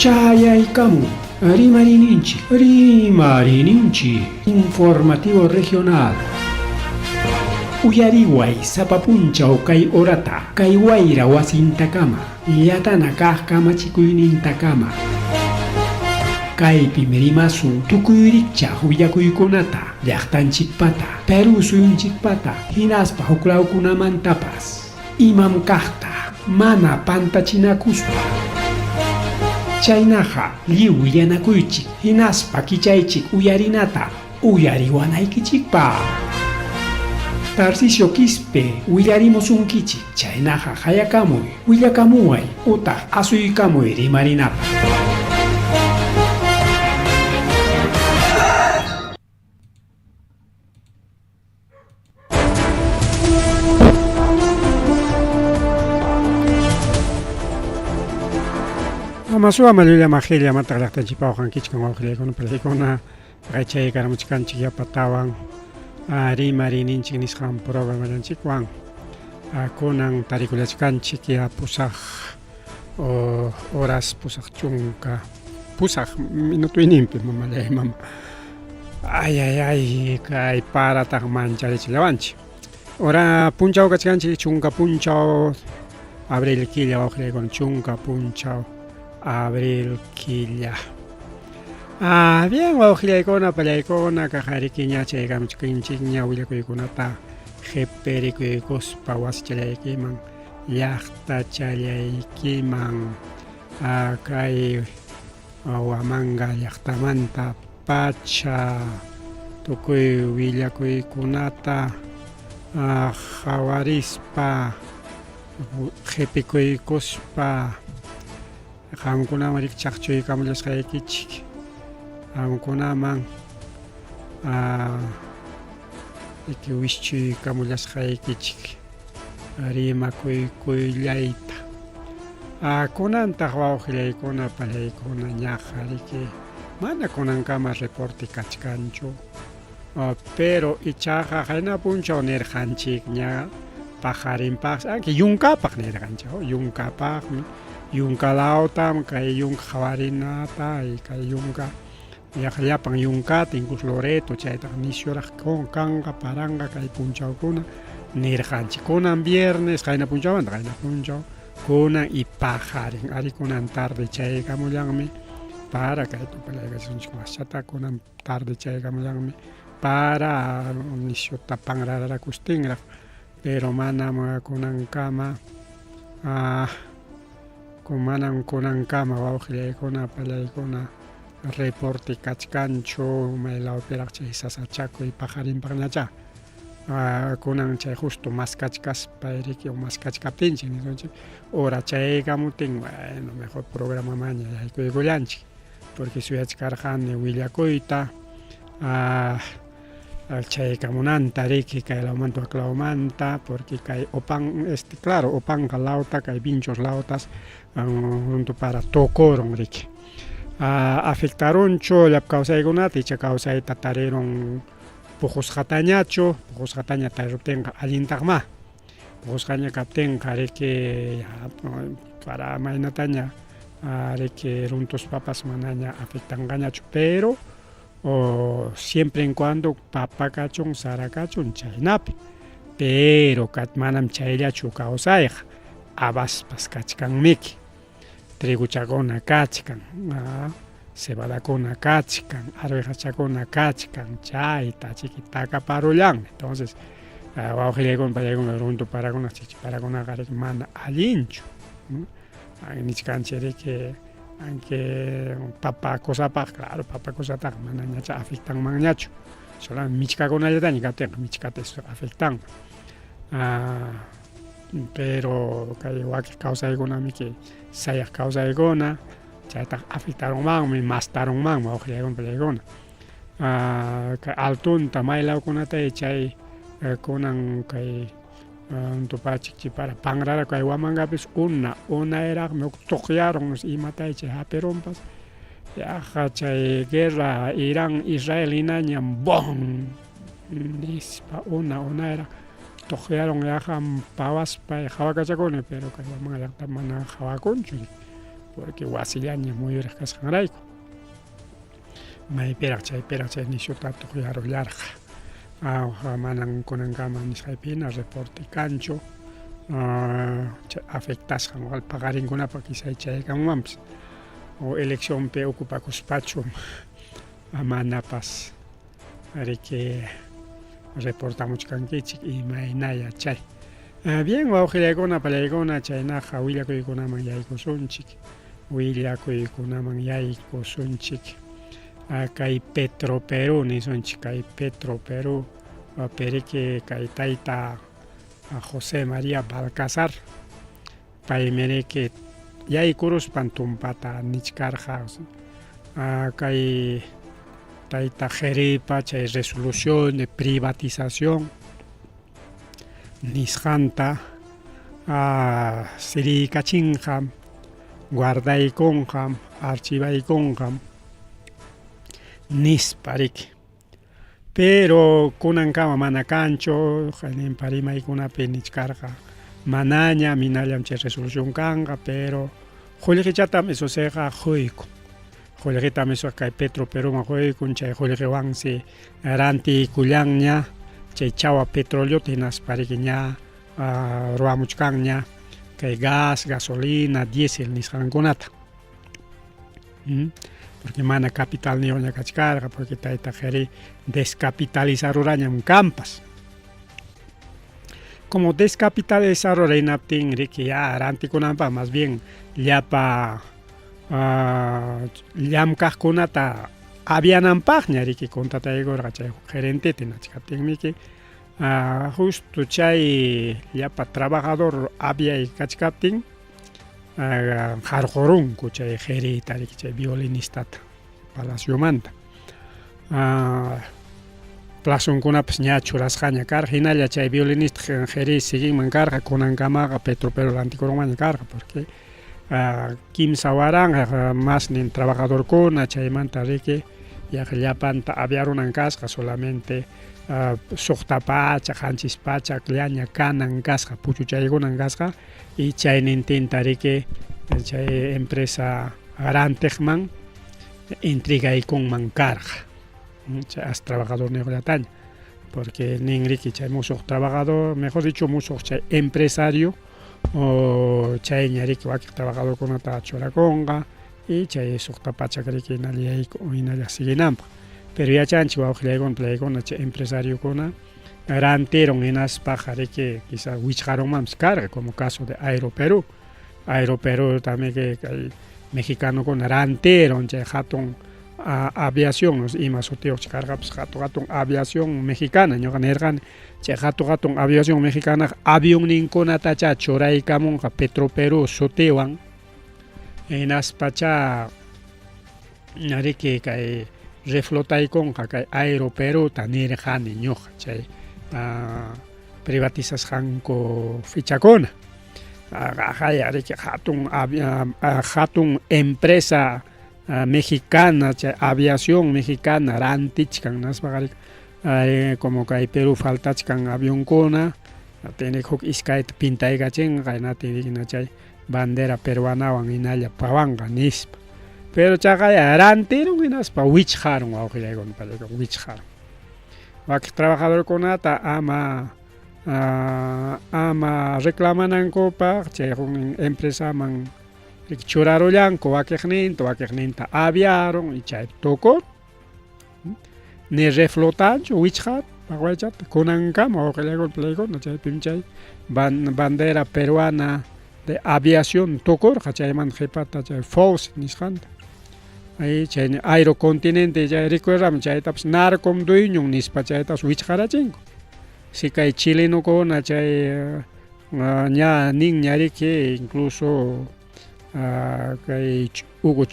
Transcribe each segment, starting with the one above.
Chayaykamun Rimariyninchik, Rimariyninchik, Informativo Regional. Uyariway sapa punchaw kay horata, kay wayra wasintakama, llatana kaq kamachikuynintakama. Kaypim rimasun tukuy rikchaq willakuykunata, llaqtanchikpata, Perú suyunchikpata, hinaspa huklawkunamantapas. Imam kaqta mana pantachinakuspa. Chaynaqa lliw willanakuychik hinaspa kichaychik uyarinata uyariwanaykichikpaq. Tarcisio Quispe willarimusunkichik, chaynaqa qayakamuy, willakamuway utaq asuykamuy rimarinapaq. Amasuwa mallulla majilla mataq llaqtanchikpa waqankichkan wawqillaykuna palaykuna qachaykarmuchkanchik yapatawan rimariyninchik nisqan programallanchikwan kunan tarikullachkanchik ya pusaq horas 88 minutuyninpi mamallay mama ay ay ay kay parataq mancharichillawanchik ora punchaw kachkanchik chunka punchaw abril killa wawqillaykuna chunka punchaw abril killa ah bien wawqillaykuna pallaykuna kaqarikiña chaykamuchkanchikña willakuykunata qhiperikuykuspa wasichallaykiman llaqtachallaykiman kay Huamanga llaqtamanta pacha tukuy willakuykunata qhawarispa qhipikuykuspa qamkunaman rikchaqchuykamullasqaykichik qamkunaman wischuykamullasqaykichik rimakuykuyllayta. Kunantaq wawqillaykuna pallaykuna ñaqa riki mana kunankama reporte kachkanchu. Pero ichaqa qayna punchaw nirqanchikña paqarinpaqsi anki yunkapaq nirqanchik yunkapaqmi yunka lawtam kay yunka qhawarinata kay yunka yaqa llapan yunkata incluso Loreto chaytaqa nisyuraq kanqa paranqa kay punchawkuna nirqanchik kunan viernes qayna punchawmanta qayna punchaw kunan y paqarin ari kunan tarde chaykamullanmi para kay tupallaykachunchik waschata kunan tarde chaykamullanmi para nisyuta panrararakustinraq pero manam kunankama manam kunankama wawqillaykuna pallaykuna reporte kachkanchu maylawpiraq chay sasachakuy paqarinpaqñachá kunan chay justo maskachkaspa riki o maskachkaptinchik nisunchik hora chayaykamutin bueno mejor programamaña yaykuykullanchik porque suyachkarqani willakuyta chayaykamunanta riki kay lawmanta wak lawmanta porque kay opan este claro opanqa lawta kay vinchos lawtas runtu para tukurun riki afectarunchu llapa kawsaykunata icha kawsayta tarirun puqusqatañachu puqusqataña tariruptinqa allintaqmá puqusqaña kaptinqa riki para maynataña riki runtuspapas manaña afectanqañachu pero o siempre en cuando papa kachun sara kachun chaynapi pero manam chayllachu kawsayqa habaspas kachkanmiki triguchakuna kachkan cebadakuna kachkan arvejachakuna kachkan chayta chiki takaparullanmi entonces wawqillaykuna pallaykuna runtu parakuna chichi parakunaqa riki mana allinchu nichkanchik riki aunque papa cosapaq claro papa cosataqa manañacha afectanmanñachu solamente michkakunallataña kaptinqa michkata afectanman pero kay wakiq kawsaykunamiki sayaq kawsaykuna chaytaq afectarunmanmi mastarunmanmi wawqillaykuna pallaykuna kay altunta maylawkunata chay kunan kay tupachik para panrara kay Huamangapis una unayraqmi huk tuqyarun imata chay hapirunpas yaqa chay guerra Irán Israel hinañam bom nispa una unayraq tuqyarun yaqa pawaspa qhawakachakuni pero kay Huamanga llaqta mana qhawakunchu. Porque wasillaña muyuriq kasqanrayku. Maypiraq chaypiraq chay nishuta atuqyarullarqa. Manan kunankama nisqaypi hina reporte kanchu chay afectasqan igual paqarinkunapaq quizá chayaykamunmanpas o eleccionpi ocupakuspachu manapas riki reportamuchkankichik imaynaya chay. Bien wawqillaykuna pallaykuna chaynaqa willakuykunaman yaykusunchik willakuykunaman yaykusunchik kay Petro Perú nisunchik kay Petro Perú periki kay tayta José María Balcazar paymi riki yaykuruspan tumpata nichkarqa kay tayta Jeripa chay resolución de privatización nisqanta siriykachinqam, guardaykunqam, archivaykunqam nispa riki. Pero kunankama mana kanchu, qayninpa rimaykunapi nichkarqa manaña, minallam chay resolución kanqa, pero qullqichatam esoseqa quykun. Qullqitam esoqa kay Petro Peruman quykun, chay qullqiwansi rantiykullanña chay chawa petroleota hinaspa riki ña ruwamuchkanña kay gas, gasolina, diésel nisqankunata. Porque mana capitalniyuqña kachkarqa, porque tayta qhari descapitalizarurañam kampas. Como descapitalizarura hinaptin riki ya rantikunanpaq más bien llapa llamkaqkunata aviananpaqña riki contrataykurqa chay gerenteta hinachkaptinmiki justo chay llapa trabajador aviay kachkaptin qarqurunku chay gerita riki chay violinistata palaciomanta. Plazonkunapas ña churasqaña karqa, hinalla chay violinista geri siguinman karqa, kunankamaqa Petro Perú rantikurunmanña karqa porque 3000 masnin trabajadorkuna chaymanta riki yaqa llapanta aviarunan kasqa solamente 600, 700 llaña kanan kasqa, puchuchaykunan kasqa y chaynintinta riki chay empresa rantiqman entregaykunman karqa chay as trabajadorniyuqllataña porque nin riki chay musuq trabajador, mejor dicho musuq chay empresario chayña riki wakiq trabajadorkunata churakunqa y chay 600 riki hinalla hinalla siguinanpaq. Pero yachanchik wawqillaykuna palaykuna chay empresariokuna rantirun hinaspaqa riki quizá wichqarunmanpas karqa como caso de Aeroperú. Aeroperú también kay mexicanokuna rantirun chay hatun aviación ima sutiyuqcha karqapas hatun hatun aviación mexicana ñuqa nirqani chay hatun hatun aviación mexicanaqa avionninkunatacha churaykamunqa Petroperú sutiwan hinaspacha riki kay reflotaykunqa kay Aeroperuta nirqani ñuqa chay privatizasqanku fichakuna. Qaqaya riki hatun hatun empresa mexicana chay aviación mexicana rantichkan naspaqa riki como kay Perú faltachkan avionkuna tiene huk iskayta pintaykachinqa hinaptin chay bandera peruanawan hinalla pawanqa nispa. Pero chaqaya rantirun hinaspa wichqarun wawqillaykuna palaykuna wichqarun. Wakiq trabajadorkunata ama ama reclamanankupaq chay empresaman churarullanku wakiqninta wakiqninta aviarun y chay tukur ni reflotanchu wichqarun paqwaychata kunankama wawqillaykuna palaykuna chaypim chay bandera peruana de aviación tukurqa chaymanta qhipata chay FOS nisqanta. Ahí chay aerocontinente chay recuerdan chaytapas narcom dueñon nispa chaytapas wichqarachinku. Si kay chilenokuna chay ña nin ñariki incluso kay Hugo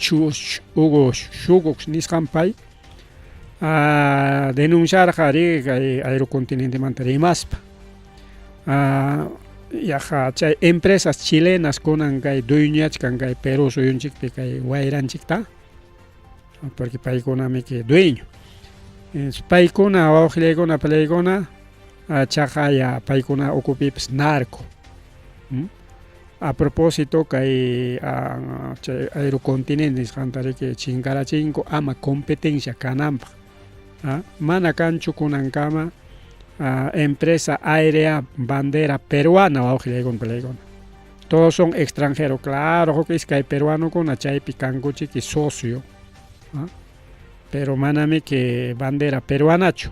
Hugo Shugux nisqan pay denunciarqa ri kay aerocontinentemanta rimaspa. Yaqa chay empresas chilenas kunan kay dueñachkan kay Perú suyunchikpi kay wayranchikta porque paykunamiki dueño. Paykuna wawqillaykuna palaykuna chaqaya paykuna ukupipas narco. A propósito kay chay aerocontinente nisqanta riki chinkarachinku ama competencia kananpaq. Mana kanchu kunankama empresa aérea bandera peruana wawqillaykuna palaykuna. Todos son extranjeros, claro, huk iskay peruanokuna chaypi kankuchiki socio. Pero manamiki bandera peruanachu.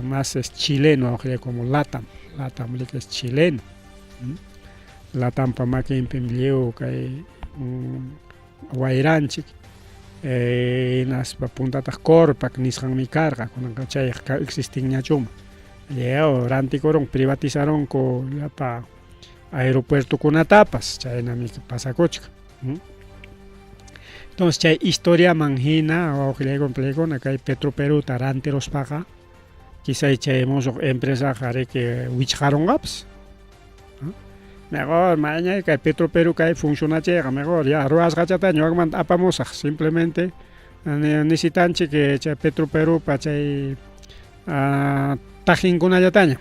Más es chileno, como Latam, Latam es chileno. Latampa makinpim lliw kay wayranchik hinaspa puntataq Corpac nisqanmi karqa, kunanqa chayqa existinñachuma. Lliw rantikurun, privatizarunku llapa aeropuertokunatapas, chaynami pasakuchkan. Entonces chay historiaman hina wawqillaykuna palaykuna kay Petroperuta rantiruspaqa quizá chay musuq empresaqa riki wichqarunqapas. Mejor mañay kay Petroperú kay funcionachiyqa mejor ya ruwasqachataña ñuqamanta apamusaq simplemente necesitanchik chay Petroperupa chay tajinkunallataña.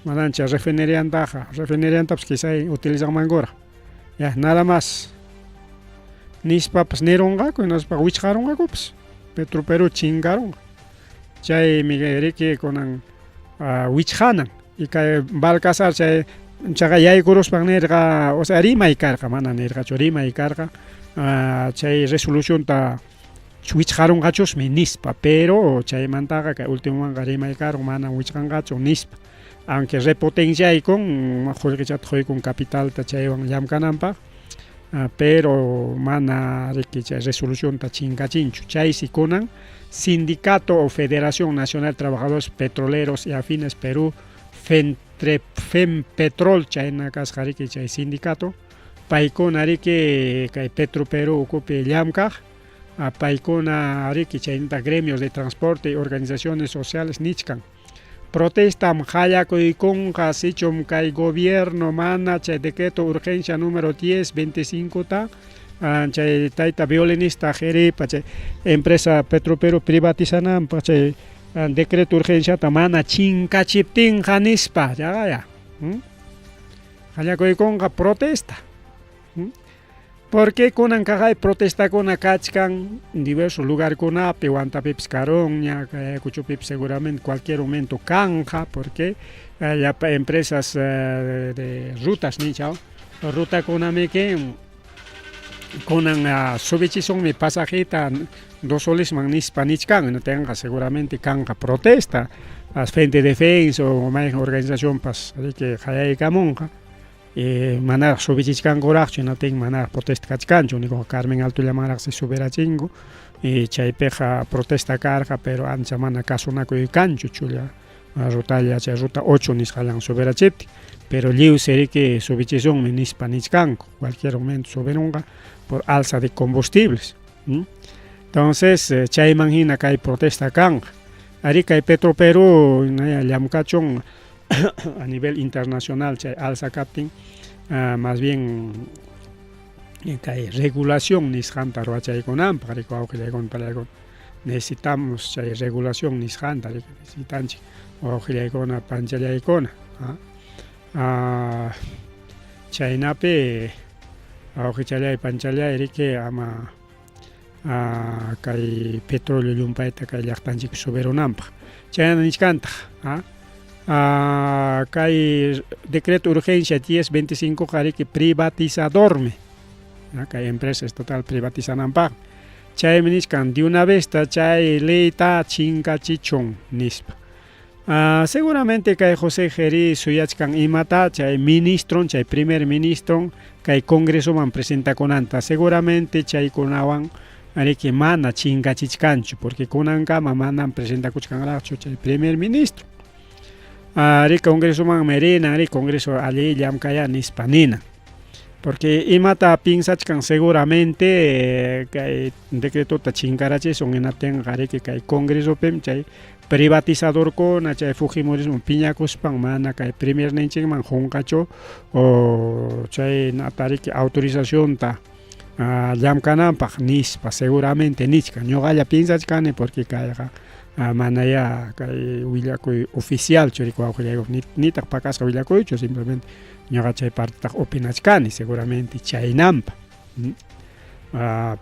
Manancha refineriantaqa, refineriantapas quizá utilizanmankuraq. Ya, nada más. Nispapas nirunqaku hinaspa wichqarunqakupas. Petroperú chinkarunqa. Chaymi riki kunan wichqanan. Y kay Balcazar chay chaqa yaykuruspan nirqa, o sea rimay karqa, mana nirqachu, rimay karqa chay resolucionta wichqarunqachusmi nispa, pero chaymantaqa kay ultimomanqa rimay karun manam wichqanqachu nispa. Aunque repotenciaykun, qullqichata quykun capitalta chaywan llamkananpaq, pero mana riki chay resolucionta chinkachinchu. Chaysi kunan Sindicato o Federación Nacional de Trabajadores Petroleros y Afines Perú, FEMPETROL, chayna kasqa riki chay sindicato, paykuna riki kay Petroperú ukupi llamkaq, paykuna riki chaynataq gremios de transporte y organizaciones sociales nichkan. Protestam qallakuykunqa sichum kay gobierno mana chay decreto urgencia número 10 25 ta chay tayta violinista Jeripa chay empresa Petroperú privatizananpaq chay decreto urgenciata mana chinkachiptinqa nispa yaqaya. Qallakuykunqa protesta. Porque kunan kaqay protestakuna kachkan diversos lugarkunapi, Huantapipis karunña, kay Ayacuchopipis seguramente cualquier momento kanja, porque llapa empresas de rutas nichaw, rutakunamiki kunan subichisunmi pasajita 2 solesman nispa nichkan, hinaptinqa seguramente kanqa protesta, Frente Defensa o mayqin organizacionpas riki qayaykamunqa. Manaraq subichichkankuraqchu, hinaptin manaraq protesta kachkanchu, nikuqa Carmen Altollamanraqsi subirachinku, chaypiqa protesta karqa, pero ancha mana kasunakuy kanchu, chulla rutalla chay ruta 8 nisqallan subirachiptin, pero lliwsi riki subichisunmi nispa nichkanku, cualquier momento subirunqa por alza de combustibles. Entonces chayman hina kay protesta kanqa. Ari kay Petroperú llamkachun a nivel internacional chay alza kaptin, más bien kay regulación nisqanta ruwachaykunanpaq riki wawqillaykuna palaykuna. Necesitamos chay regulación nisqanta riki necesitanchik wawqillaykuna panchallaykuna. Chaynapi wawqichallay panchallay riki ama kay petróleo llumpayta kay llaqtanchikpi subirunanpaq. Chayna nichkantaq, kay decreto urgencia 1025 qa riki privatizadormi, kay empresa estatal privatizananpaqmi. Chaymi nichkan de una vez ta chay leyta chinkachichun nispa. Seguramente kay José Jerí suyachkan imata chay ministron, chay primer ministron kay congresoman presentakunanta, seguramente chaykunawan riki mana chinkachichkanchu, porque kunankama manam presentakuchkanraqchu chay primer ministro. Ri congresomanmi rinan, ri congreso alli llamkaya nispa ninan. Porque imata piensachkan seguramente kay decretota chinkarachisun hinaptinqa riki kay congresopim chay privatizadorkuna chay fujimorismo piñakuspan mana kay primer ninchikman qunqachu o chay natariki autorizacionta llamkananpaq nispa seguramente nichkan. Ñuqalla piensachkani porque kayqa Manayá kay willakuy oficialchu riki wawqillayku nitaq pakasqa willakuychu, simplemente ñuqa chay partetaq opinachkani seguramente chaynampa.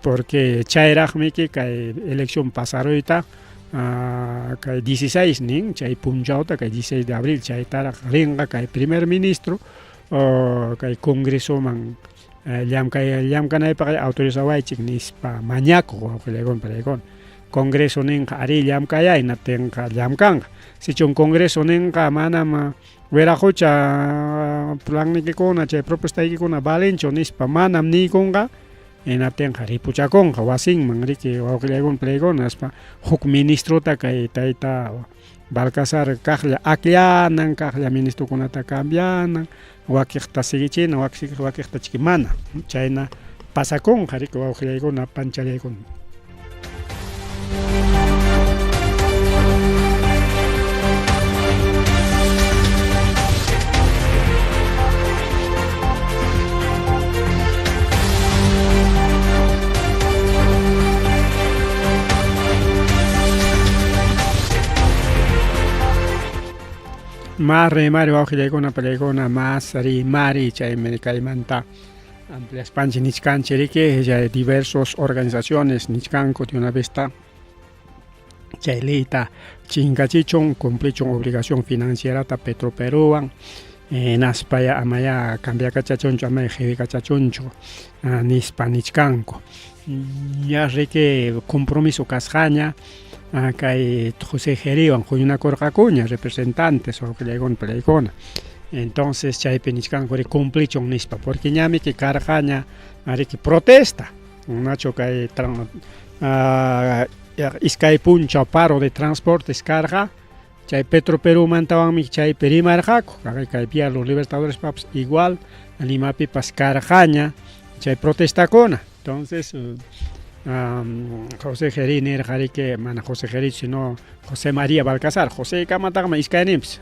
Porque chayraqmiki kay elección pasaruyta kay 16 nin chay punchawta kay 16 de abril chaytaraq rinqa kay primer ministro kay congresoman llamkay llamkanaypaq autorizawaychik nispa mañakuq wawqillaykuna panaykuna. Congreso ninqa arí llamkayá hinaptinqa llamkanqa. Sichum congreso ninqa manam wiraqucha plannikikuna chay propuestaykikuna valenchu nispa manam niykunqa hinaptinqa ripuchakunqa wasinman riki wawqillaykuna panaykuna nispa huk ministrota kay tayta Balcazar kaqlla akllanan kaqlla ministrokunata cambianan wakiqta siguichinan wakiqta chiki mana chayna pasakunqa riki wawqillaykuna panchallaykuna. Más rimari wawqillaykuna pallaykuna más rimari chaymi kaymanta ampliaspanchik nichkanchik riki chay diversos organizaciones nichkanku de una vez ta chay leyta chinkachichun cumplichun obligación financierata Petroperúwan hinaspaya amaya cambiakachachunchu amaya qiwikachachunchu nispa nichkanku ña riki compromiso kasqaña kay José Jeriwan huñunakurqakuña representantes wawqillaykuna pallaykuna entonces chaypi nichkanku riki cumplichun nispa porque ñamiki karqaña riki protesta nachu kay iskay punchaw paro de transportes karqa chay Petroperúmantawanmi chaypi rimarqaku kay Vía Los Libertadores igual Limapipas karqaña chay protestakuna entonces José Jerí nirqa riki mana José Jerí sino José María Balcazar José kamataqmi iskayninpas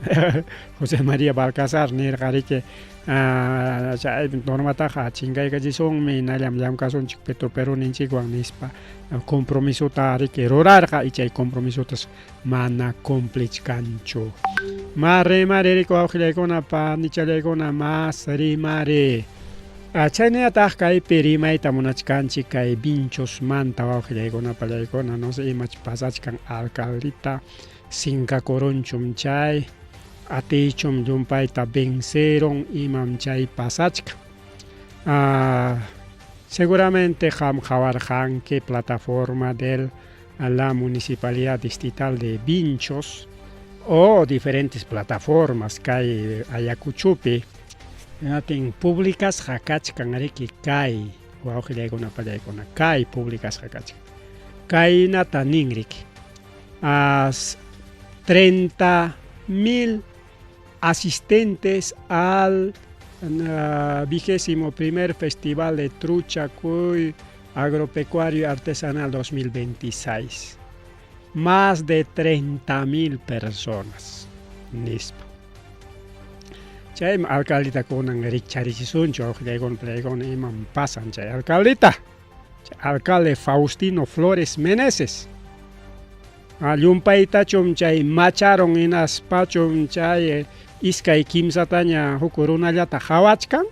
José María Balcazar nirqa riki chay normataqa chinkaykachisunmi hinallam llamkasunchik Petroperú ninchikwan nispa compromisota riki rurarqa y chay compromisotas mana cumplichkanchu. Mas rimari riki wawqillaykuna panichallaykuna mas rimari. Chaynañataq kaypi rimayta munachkanchik kay Vinchosmanta wawqillaykuna pallaykuna no sé imach pasachkan alcaldita sinkakurunchum chay atiychum llumpayta venceron imam chay pasachkan. Seguramente qam qawarqanki plataforma del la Municipalidad Distrital de Vinchos o diferentes plataformas kay Ayacuchopi natin publicasqa kachkan riki kay wawqillaykuna pallaykuna kay publicasqa kachkan kaynata nin riki 30,000 asistentes al 21.º Festival de Trucha Cuy Agropecuario Artesanal 2026. Más de 30,000 personas. Nispa. Chaymi alcaldita kunan rikcharichisunchu wawqillaykuna pallaykuna imam pasan chay alcaldita. Chay alcalde Faustino Flores Meneses. Llumpaytachum chay macharon hinaspachum chay iskay kimsataña huk runallata qawachkan.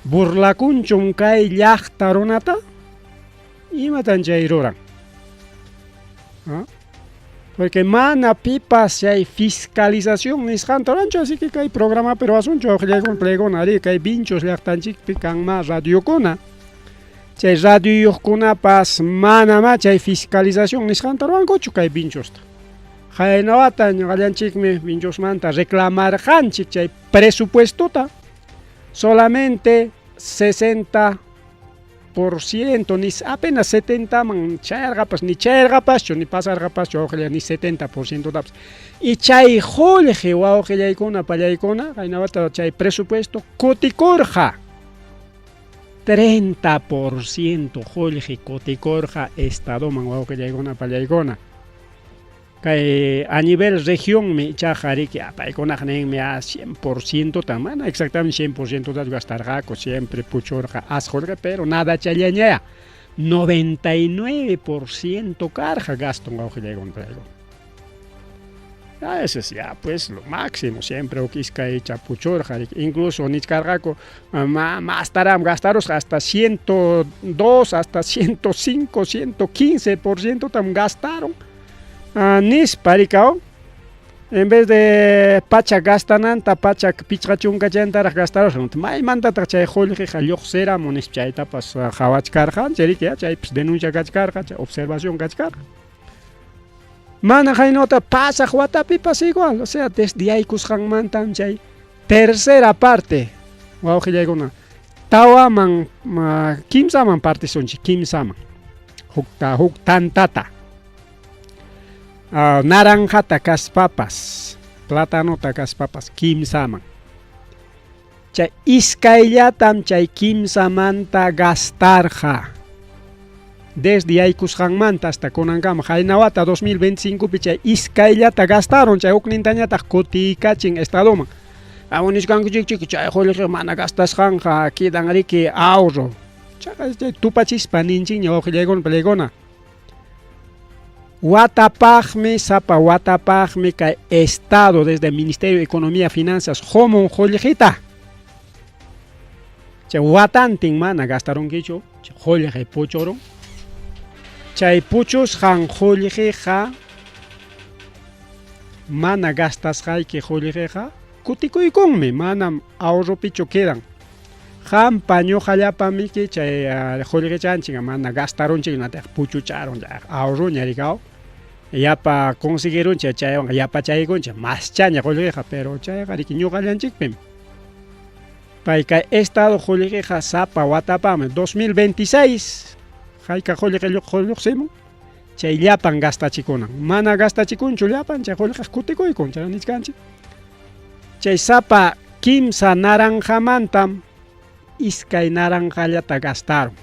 Burlakunchum kay llaqta runata. Imatan chay ruran? Porque mana pipas chay fiscalización nisqanta ruranchu, así que kay programapi ruwasunchu wawqillaykuna pallaykuna ari kay Vinchos llaqtanchikpi kanma radiokuna. Chay radioyuqkunapas manamá chay fiscalización nisqanta ruwankuchu kay Vinchosta. Qaynawata ñuqallanchikmi Vinchosmanta reclamarqanchik chay presupuestota solamente 60% ni apenas 70 man chayarqapas ni chayarqapaschu ni pasarqapaschu wawqillay ni 70% tapas. Y chay qullqi wawqillaykuna pallaykuna qaynawata chay presupuesto kutikurqa 30% qullqi kutikurqa estadoman wawqillaykuna pallaykuna. Kay a nivel región ichaqa riki paykunaqa ninmi 100% ta mana exactamente 100% ta gastarqaku siempre puchurqa as qullqi pero nada challañaya. 99% karqa gaston wawqillaykuna paykuna. Ah, ese es ya pues lo máximo, siempre huk iskay chapuchurqa, incluso nichkarqaku mastaram gastarusqa hasta 102, hasta 105, 115% tam gastaron. Ah, nispa rikaw en vez de pachak gastananta pachak 50 taraq gastarusqa maymantataq chay qullqiqa lluqsiramun nispa chaytapas qhawachkarqanchik riki chaypas denuncia kachkarqa chay observación kachkarqa. Mana haynata pasaq watapipas igual, o sea, desde yaykusqanmantam chay tercera parte wawqillaykuna tawaman kimsaman partisunchik kimsaman hukta huk tantata naranjata kaspapas platanota kaspapas kimsaman chay iskayllatam chay kimsamanta gastarqa desde yaykusqanmanta hasta kunankama qayna wata 2025 pi chay iskayllata gastaron chay huknintañataq kutiykachin estadoman. Nichkankuchik chay qullqi mana gastasqanqa quedan riki ahorro. Chaqa chay tupachispa ninchikña wawqillaykuna palaykuna. Watapaqmi sapa watapaqmi kay Estado desde el Ministerio de Economía y Finanzas qomun qullqita. Chay watantin mana gastarunkichu chay qullqi puchurun. Chay puchusqan qullqiqa mana gastasqayki qullqiqa kutikuykunmi, manam ahorropichu quedan. Qampa ñuqallapamiki chay qullqichanchik mana gastarunchik nataq puchucharun ahorroña rikaw. Yapa conseguirunchik chaywanqa yapachaykunchik maschaña qullqiqa, pero chayqa riki ñuqallanchikpim. Pay kay Estado qullqiqa sapa watapami 2026 hayka qullqi lluqsimun chay llapan gastachikunan. Mana gastachikunchu llapan chay qullqiqa kutikuykun chay nichkanchik. Chay sapa kimsa naranjamantam iskay naranjallata gastaron.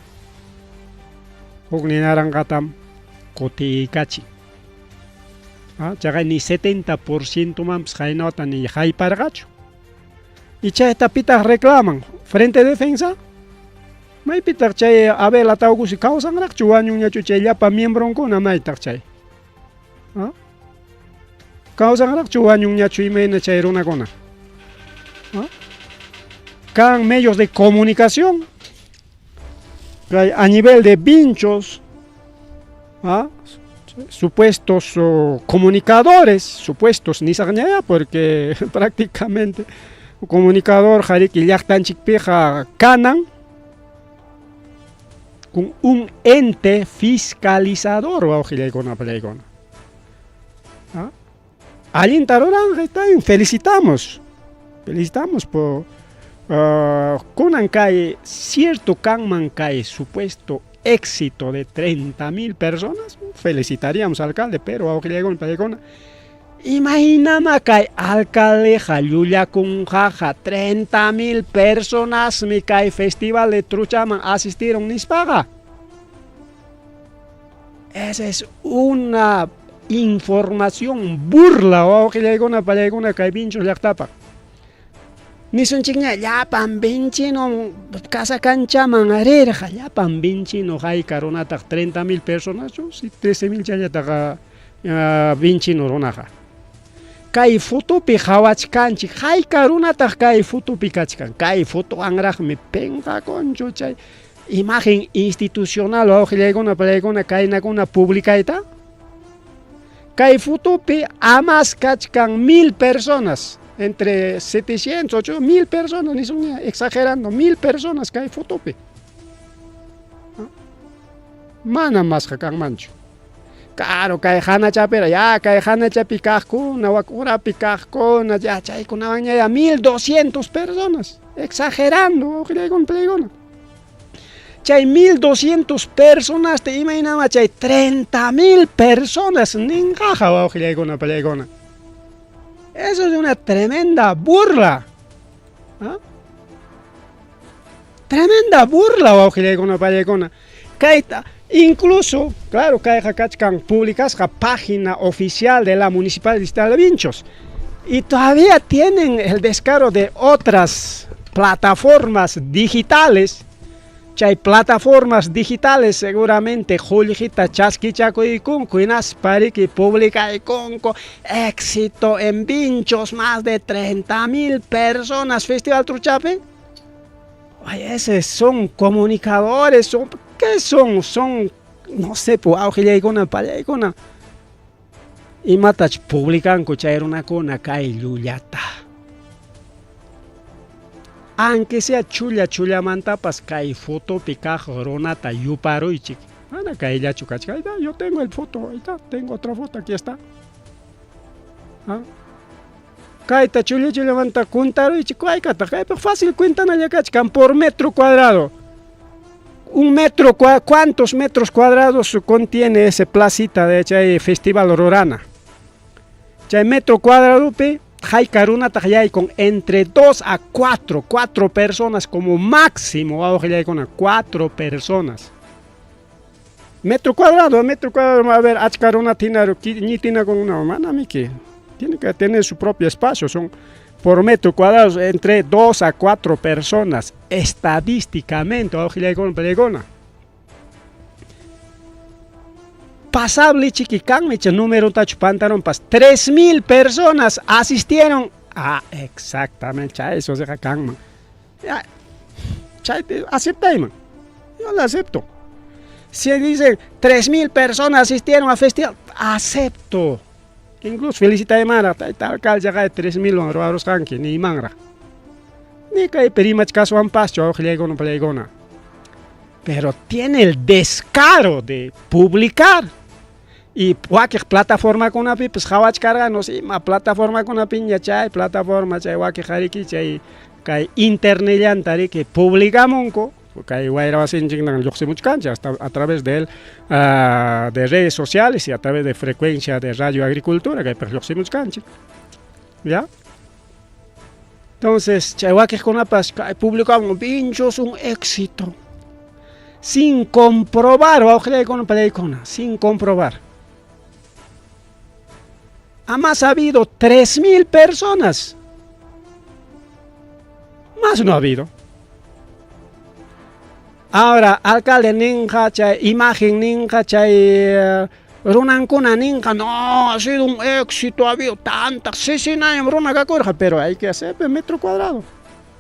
Huknin naranjatam kutiykachin. Chaqay ni 70% manpas haynata ni hayparqachu. Y chayta pitaq reclaman? Frente Defensa? Maypitaq chay Abel Ataucusi kawsanraqchu wañunñachu chay llapa miembronkuna maytaq chay? Kawsanraqchu wañunñachu imayna chay runakuna? Kan medios de comunicación a nivel de Vinchos, supuestos comunicadores, supuestos nisaqñaya porque prácticamente comunicador qariki llaqtanchikpiqa kanan con un ente fiscalizador wawqillaykuna palaykuna. Allinta ruranqa está bien, felicitamos. Felicitamos por kunan kay cierto kanman kay supuesto éxito de 30.000 personas, felicitaríamos al alcalde, pero wawqillaykuna palaykuna imaynama kay alcaldeqa llullakunqaqa 30.000 personas mi kay festival de truchaman asistieron nispaqa. Esa es una información burla wawqillaykuna palaykuna kay Vinchos llaqtapaq. Nisunchikña llapan vinchino casa canchaman rirqa, llapan vinchino hayka runataq 30.000 personas, si 13.000 challataqa vinchino runaqa. Kay fotopi qhawachkanchik, hayka runataq kay fotopi kachkan, kay fotowanraqmi pinqakunchu chay imagen institucional wawqillaykuna palaykuna kaynakuna publicayta. Kay fotopi amas kachkan 1000 personas, entre 700, 800, 1000 personas, nisunña exagerando, 1000 personas kay fotopi. Mana masqa kanmanchu. Claro, kay hanachapira, ya kay hanachapi kaqkuna, wak urapi kaqkuna, ya chaykunawanña ya 1200 personas, exagerando, wawqillaykuna palaykuna. Chay 1200 personas te imaynama chay 30.000 personas ninqaqa wawqillaykuna palaykuna. Eso es una tremenda burla. ¿Ah? Tremenda burla wawqillaykuna palaykuna. Kayta incluso, claro, kayqa kachkan publicasqa página oficial de la Municipalidad Distrital de Vinchos. Y todavía tienen el descaro de otras plataformas digitales. Chay plataformas digitales seguramente qullqita chaskichakuykunku hinaspa riki publicaykunku éxito en Vinchos, más de 30.000 personas Festival Truchapi. Ay, esos son comunicadores, son, ¿qué son? Son, no sé, pues, awqillaykuna, pallaykuna. Imatach publicanku chay runakuna kay llullata. Aunque sea chulla chullamantapas kay fotopi kaq runata yuparuychik. Mana kayllachu kachkan. Ahí está, yo tengo el foto, ahí está, tengo otra foto, aquí está. ¿Ah? Kayta chulla chullamanta kuntaruychik, haykataq, kaypaq fácil cuentanalla kachkan por metro cuadrado. Un metro, ¿cuántos metros cuadrados contiene ese placita de chay Festival Rurana? Chay metro cuadradopi, hayka runataq yaykun entre 2 a 4, 4 personas como máximo, wawqillaykuna, 4 personas. Metro cuadrado, a ver, achka runata hina ñitinakun, manamiki. Tiene que tener su propio espacio, son por metro cuadrado entre 2 a 4 personas, estadísticamente, wawqillaykuna, pallaykuna. Pasable chiqui kanmi chay número tachu pantalonpas 3.000 personas asistieron. Ah, exactamente, chay eso deja kanman. Ya, chay, aceptayman. Yo lo acepto. Si dicen 3.000 personas asistieron al festival, acepto. Incluso felicitaymanraq, tayta alcalde yaqay 3.000 wan ruwarusqanki, niymanraq. Ni kaypi rimachkaswanpaschu wawqillaykuna, pallaykuna. Pero tiene el descaro de publicar. Y wakiq plataformakunapipas qhawachkarqanos ima plataformakunapiña chay plataforma chay wakiq riki chay kay internetllanta riki publicamunku kay wayra wasinchikman lluqsimuchkanchik hasta a través de, de redes sociales y a través de frecuencia de Radio Agricultura kaypaq lluqsimuchkanchik. ¿Ya? Entonces, chay wakiqkunapas kay publicamun Vinchos un éxito. Sin comprobar, wawqillaykuna, pallaykuna, sin comprobar. Además ha habido 3.000 personas. Más no ha habido. Ahora, alcalde ninqa, chay imagen ninqa, chay runankuna ninqa, no, ha sido un éxito, ha habido tantas, sí, sí, runa kakurqa, pero hay que hacer metro cuadrado.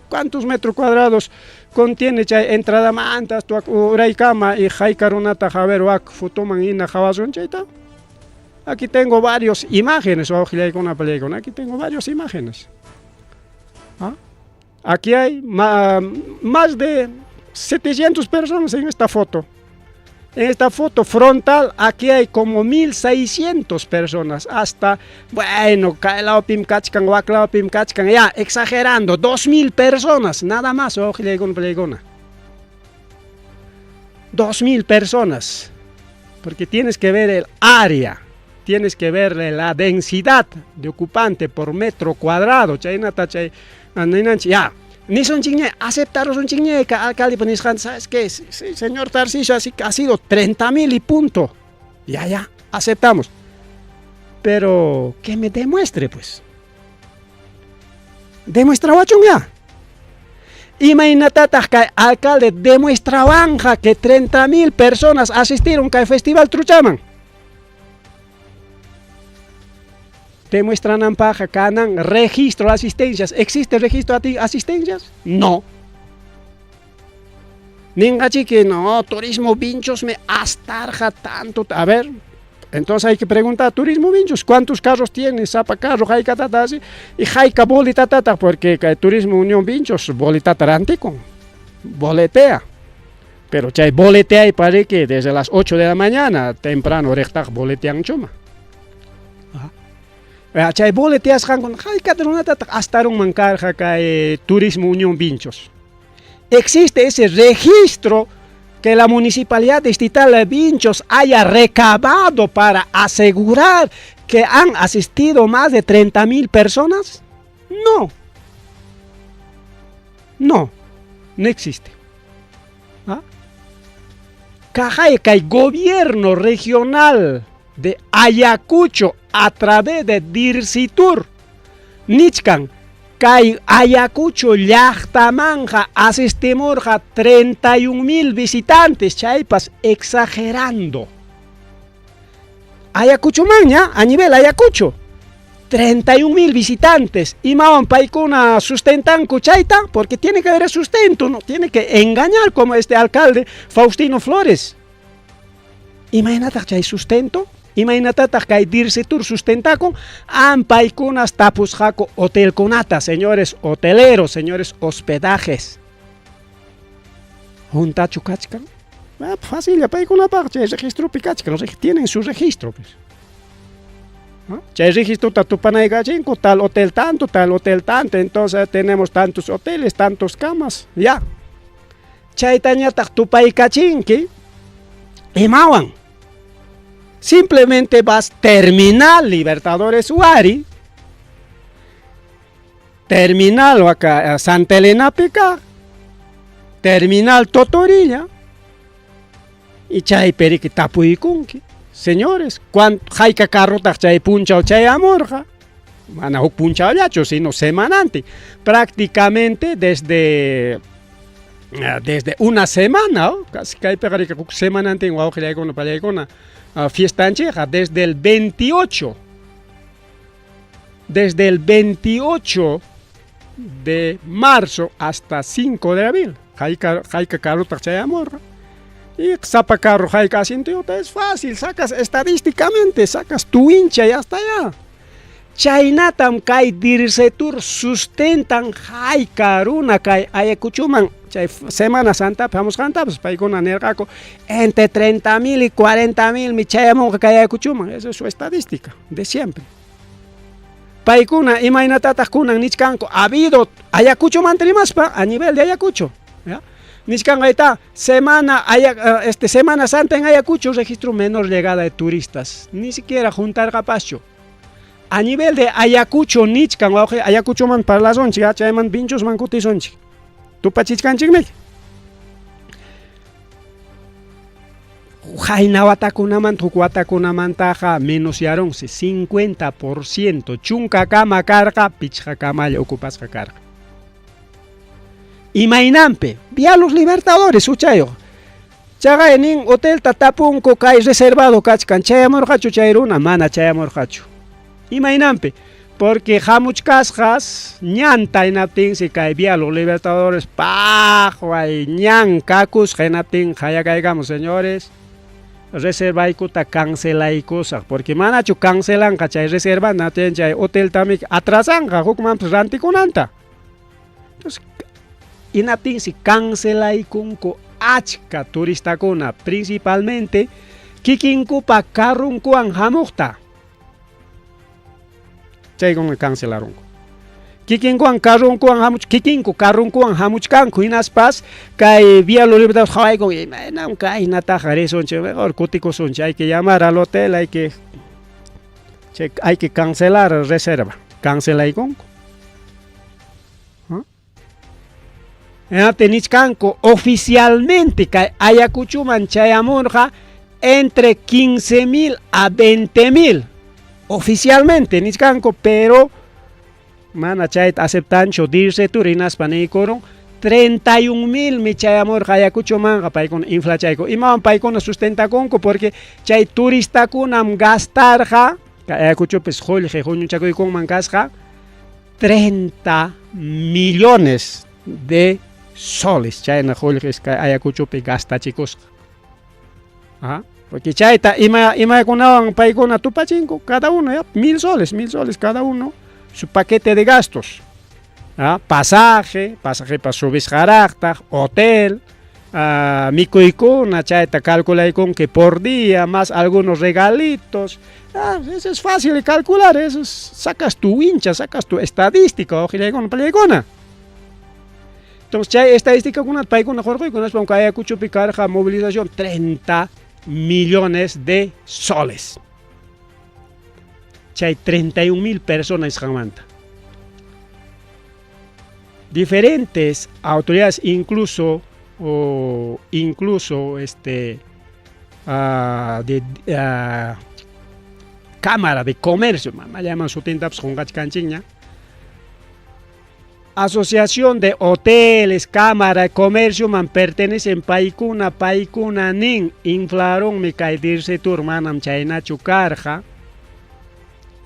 ¿Cuántos metros cuadrados contiene chay entrada mantas, uraykama y hayka runata haber wak fotoman hina qawasun chayta? Aquí tengo varias imágenes, aquí tengo varias imágenes. ¿Ah? Aquí hay más de 700 personas en esta foto. En esta foto frontal, aquí hay como 1600 personas. Hasta, bueno, pim kachkan, pim kachkan, ya, exagerando, 2000 personas, nada más, 2000 personas. Porque tienes que ver el área, tienes que ver la densidad de ocupante por metro cuadrado. Ya. Nisunchikña, aceptarusunchikña, alcalde, pues, ¿sabes qué? Sí, señor Tarcisio, así que ha sido 30.000 y punto. Ya, ya, aceptamos. Pero que me demuestre, pues. Demuestra ya. Imaynatataq kay alcalde demuestrawanqa que 30.000 personas asistieron al Festival Truchaman. Demuestran paja, kanan registro de asistencias. ¿Existe registro de asistencias? No. Ninqa chiki, no, Turismo Vinchos me astarja tanto. A ver, entonces hay que preguntar, Turismo Vinchos, ¿cuántos carros tiene? Sapa carro, hayka tata, así, y hayka bolita tata, porque Turismo Unión Vinchos, bolita tarantico, boletea. Pero chay boletea y parece que desde las 8 de la mañana, temprano, riqtaq boletean chuma. Chay boleteasqanku hayka runatataq astarunman karqa kay Turismo Unión Vinchos. Existe ese registro que la Municipalidad Distrital de Vinchos haya recabado para asegurar que han asistido más de 30.000 personas? No. No, no existe. ¿Ah? Kay gobierno regional de Ayacucho a través de Dircitur, nichkan, Kay Ayacucho llaqtamanqa asistimurqa 31 mil visitantes, chaypas exagerando. Ayacuchomanña, a nivel Ayacucho, 31 mil visitantes. Imawan paykuna sustentanku chayta, porque tiene que haber sustento, no tiene que engañar como este alcalde Faustino Flores. Imaynataq chay sustento? Imaynatataq kay Dircetur sustentakun? Ampaykunas tapusqaku hotelkunata, señores hoteleros, señores hospedajes. Juntachu kachkan? Ah, fácil, paykunapaq chay registropi kachkan, tienen su registro, pues. ¿No? Chay registrota tupanaykachinku, tal hotel tanto, tal hotel tanto, entonces tenemos tantos hoteles, tantos camas, ya. Chaytañataq tupaykachinki, imawan. Simplemente vas Terminal Libertadores Huari, Terminal acá Santa Elena Pica, Terminal Totorilla, y chaypi riki tapuykunki. Señores, hayka carrotaq chay punchaw chayamurqa? Mana huk punchawllachu, sino semanantin. Prácticamente desde una semana, ¿no? Casi kaypiqa riki huk semanantin wawqillaykuna pallaykuna fiestanchikqa desde el 28. Desde el 28 de marzo hasta 5 de abril. Hayka carrotaq chayamurqa. Y sapa carro hayka asientuyuta es fácil, sacas estadísticamente, sacas tu hincha y hasta allá. Chaynatam kay Dircetur sustentan hayka runa kay Ayacuchoman chay Semana Santapi hamusqantapas paykuna nirqaku entre 30 mil y 40 mil mi chayamunqa kay Ayacuchoman. Esa es su estadística de siempre. Paykuna imaynatataq kunan nichkanku ha habido Ayacuchomanta rimaspa a nivel de Ayacucho, ¿ya? Nichkanqa ahí Semana Santa en Ayacucho registro menor llegada de turistas, ni siquiera juntarqapaschu. A nivel de Ayacucho nichkan wawqi Ayacuchoman parlasunchik, chayman Vinchosman kutisunchik. Tupachichkanchikmi. Qayna watakunamanta huk watakunamantaqa menos yarunsi 50%, chunka kama karqa, pichqa kamalla ocupasqa karqa. Imaynanpi, Vía Los Libertadores huchayuq. Chaqay nin hotelta tapunku kay reservado kachkan, chayamurqachu chay runa, mana chayamurqachu. Imaynanpi, porque hamuchkasqas ñanta hinaptinsi kay Vía Los Libertadores paqway ñan kakusqa hinaptin qayakaykamun, señores, reservaykuta cancelaykusaq, porque manachu cancelanqa chay reserva natin chay hoteltami atrasanqa hukmanpas rantikunanta. Entonces, hinaptinsi cancelaykunku achka turistakuna, principalmente kikinkupa carrunkuwan hamuqta. Chaykuna cancelarunku. Kikinkuwan carrunkuwan hamuch, kikinku carrunkuwan hamuchkanku hinaspas kay Vía Los Libertadores hawaykun imaynam kaynataqa risunchik, mejor kutikusunchik, hay que llamar al hotel, hay que cancelar reserva. Cancelaykunku. Nichkanku oficialmente kay Ayacuchoman chayamurqa entre 15 mil a 20 mil. Oficialmente nichkanku, pero mana chayta aceptanchu Dircetur hinaspa niykurun 31 mil mi chayamurqa Ayacuchomanqa paykuna inflachayku. Imawan paykuna sustentakunku porque chay turistakunam gastarqa kay Ayacuchopis qullqi huñuchakuykunman kasqa 30 millones de soles chayna qullqis kay Ayacuchopi gastachikusqa. ¿Ah? Porque chayta imakunawan paykuna tupachinku cada uno, ya, 1000 soles, 1000 soles cada uno, su paquete de gastos. ¿Ah? Pasaje, pasaje pa subisqaraqtaq, hotel, mikuykuna, chayta calculaykunki por día, más algunos regalitos. Ah, eso es fácil de calcular, eso es, sacas tu hincha, sacas tu estadística, wawqillaykuna pallaykuna. Entonces, chay estadística paykuna hurquyku, hinaspa kay Ayacuchopi karqa movilización 30 millones de soles. Chay 31 mil personas nisqanmanta. Diferentes autoridades, incluso de Cámara de Comercio, llaman sutintapas qunqachkanchikña. Asociación de Hoteles, Cámara de Comercioman pertenecen paykuna, paykuna nin inflarunmi kay Dircetur manam chaynachu karqa.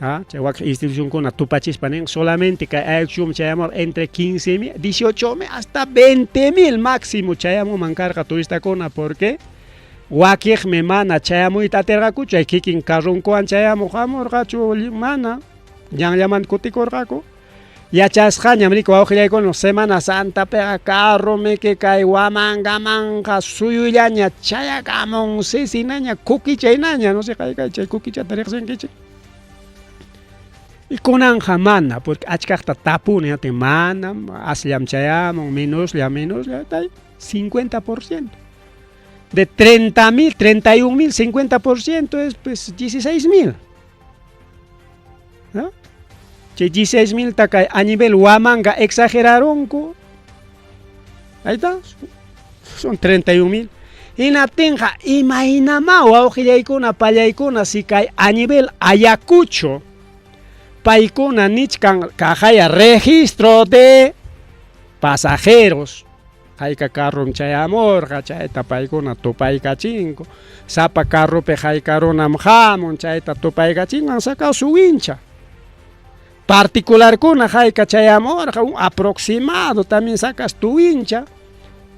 Ah, chay wak institucionkuna tupachispa nin solamente kay Ayacuchoman chayamur entre 15 mil, 18 mil hasta 20 mil máximo chayamuman karqa turistakuna porque wakiqmi mana chayamuyta atirqakuchu chay kikin carronkuwan chayamuq hamurqachu mana ñanllamanta kutikurqaku. Yachasqañam riki wawqillaykuna Semana Santapiqa carromiki kay Huamangamanqa suyullaña chayakamun sisinaña kukichaynaña no sé kay chay kukichata riqsinkichik. Y kunanqa mana porque achkaqta tapuni atin manam asllam chayamun menoslla menoslla tay 50%. De 30 mil, 31 mil, 50% es pues 16 mil. ¿No? Chay 16 mil kay a nivel Huamanga exagerarunku. Ahí está. Son 31 mil. Hinaptinqa imaynamá wawqillaykuna pallaykuna si kay a nivel Ayacucho paykuna nichkan kaqaya registro de pasajeros hayka carrom chayamurqa chayta paykuna tupaykachinku sapa carropi hayka runam hamun chayta tupaykachinwan sacao su wincha particularkuna hayka chayamurqa un aproximado también sacas tu wincha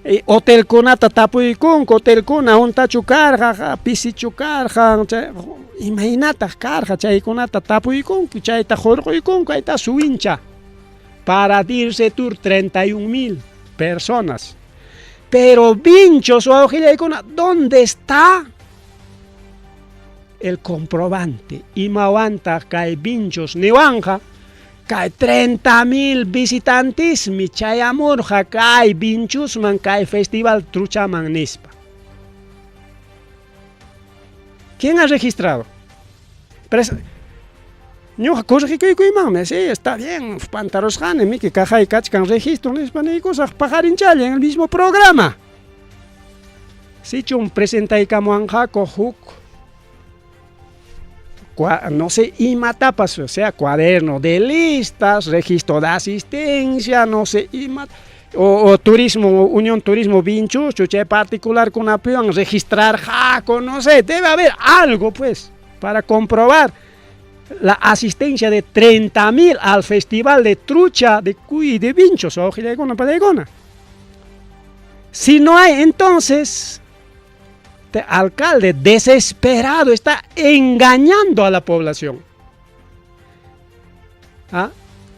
y hotelkunata tapuykunku hotelkuna huntachu karqa pisichu karqa chay imaynataq karqa chaykunata tapuykunku chayta hurquykunku ayta su wincha para Dircetur 31 mil personas. Pero Vinchos wawqillaykuna, ¿dónde está el comprobante? Imawantaq kay Vinchos niwanja kay 30 mil visitantismi chayamurqa kay Vinchosman kay festival truchaman nispa. ¿Quién ha registrado? Ñuqa corregikuykuymanmi, sí, está bien, pantarusqani, miki kaqay kachkan registro nispa niykusaq paqarinchalla en el mismo programa. Sichum presentaykamuwanqaku huk no sé imatapas, o sea, cuaderno de listas, registro de asistencia, no sé ima o turismo, Unión Turismo Vinchuschu, chay particularkunapiwan registrarqaku, no sé, debe haber algo pues para comprobar la asistencia de 30 mil al festival de trucha de cuy de Vinchos, wawqillaykuna pallaykuna. Si no hay, entonces, este alcalde desesperado está engañando a la población. ¿Ah?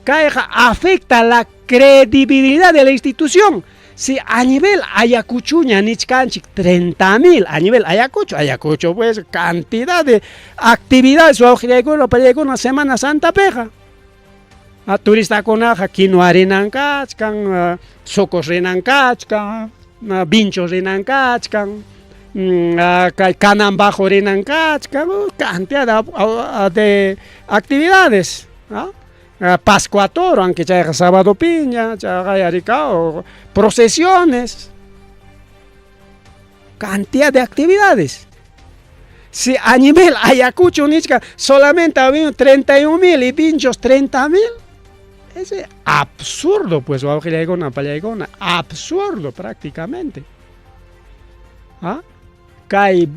Kayqa afecta la credibilidad de la institución. Si a nivel Ayacuchuña nichkanchik 30 mil, a nivel Ayacucho, Ayacucho pues cantidad de actividades wawqillaykuna pallaykuna Semana Santa piqa. A turistakunaqa quinua rinan kachkan, Socos rinan kachkan, Vinchos rinan kachkan, kay Canambajo rinan kachkan, cantidad de actividades. ¿Ah? Pascua Toro, aunque chayqa sábado piña, chayqa rikao, procesiones, cantidad de actividades. Si a nivel Ayacucho nichka solamente había 31 mil y Vinchos 30 mil, es absurdo pues, wawqillaykuna pallaykuna, absurdo prácticamente. ¿Ah? Kay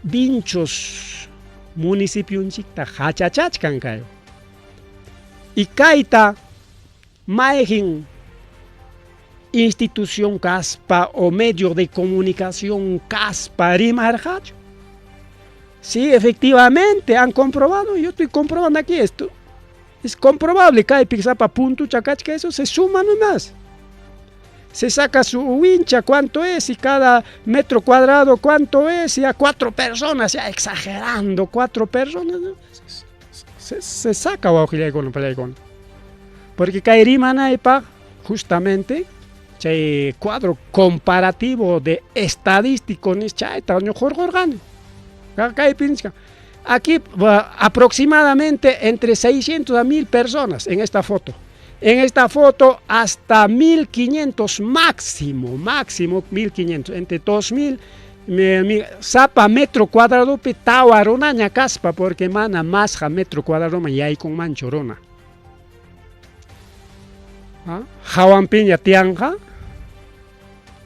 Vinchos municipionchikta hachachachkan kay. Y kayta mayqin institución kaspa o medio de comunicación kaspa rimarqachu. Sí, efectivamente, han comprobado, yo estoy comprobando aquí esto. Es comprobable, kaypi sapa puntucha kachka, eso se suma nomás. Se saca su wincha, cuánto es, y cada metro cuadrado cuánto es, y a 4 personas, ya exagerando, 4 personas, se saca wawqillaykuna pallaykuna. Porque kay rimanaypaq justamente chay cuadro comparativo de estadístico nis chayta hurqurqani. Kaypi nichkan. Aquí aproximadamente entre 600 a 1000 personas en esta foto. En esta foto hasta 1500 máximo, máximo 1500, entre 2000, sapa metro cuadrado pi tawa runaña kaspa, porque mana masqa metro cuadrado yaykunmanchu runa. Hawanpiña tiyanqa,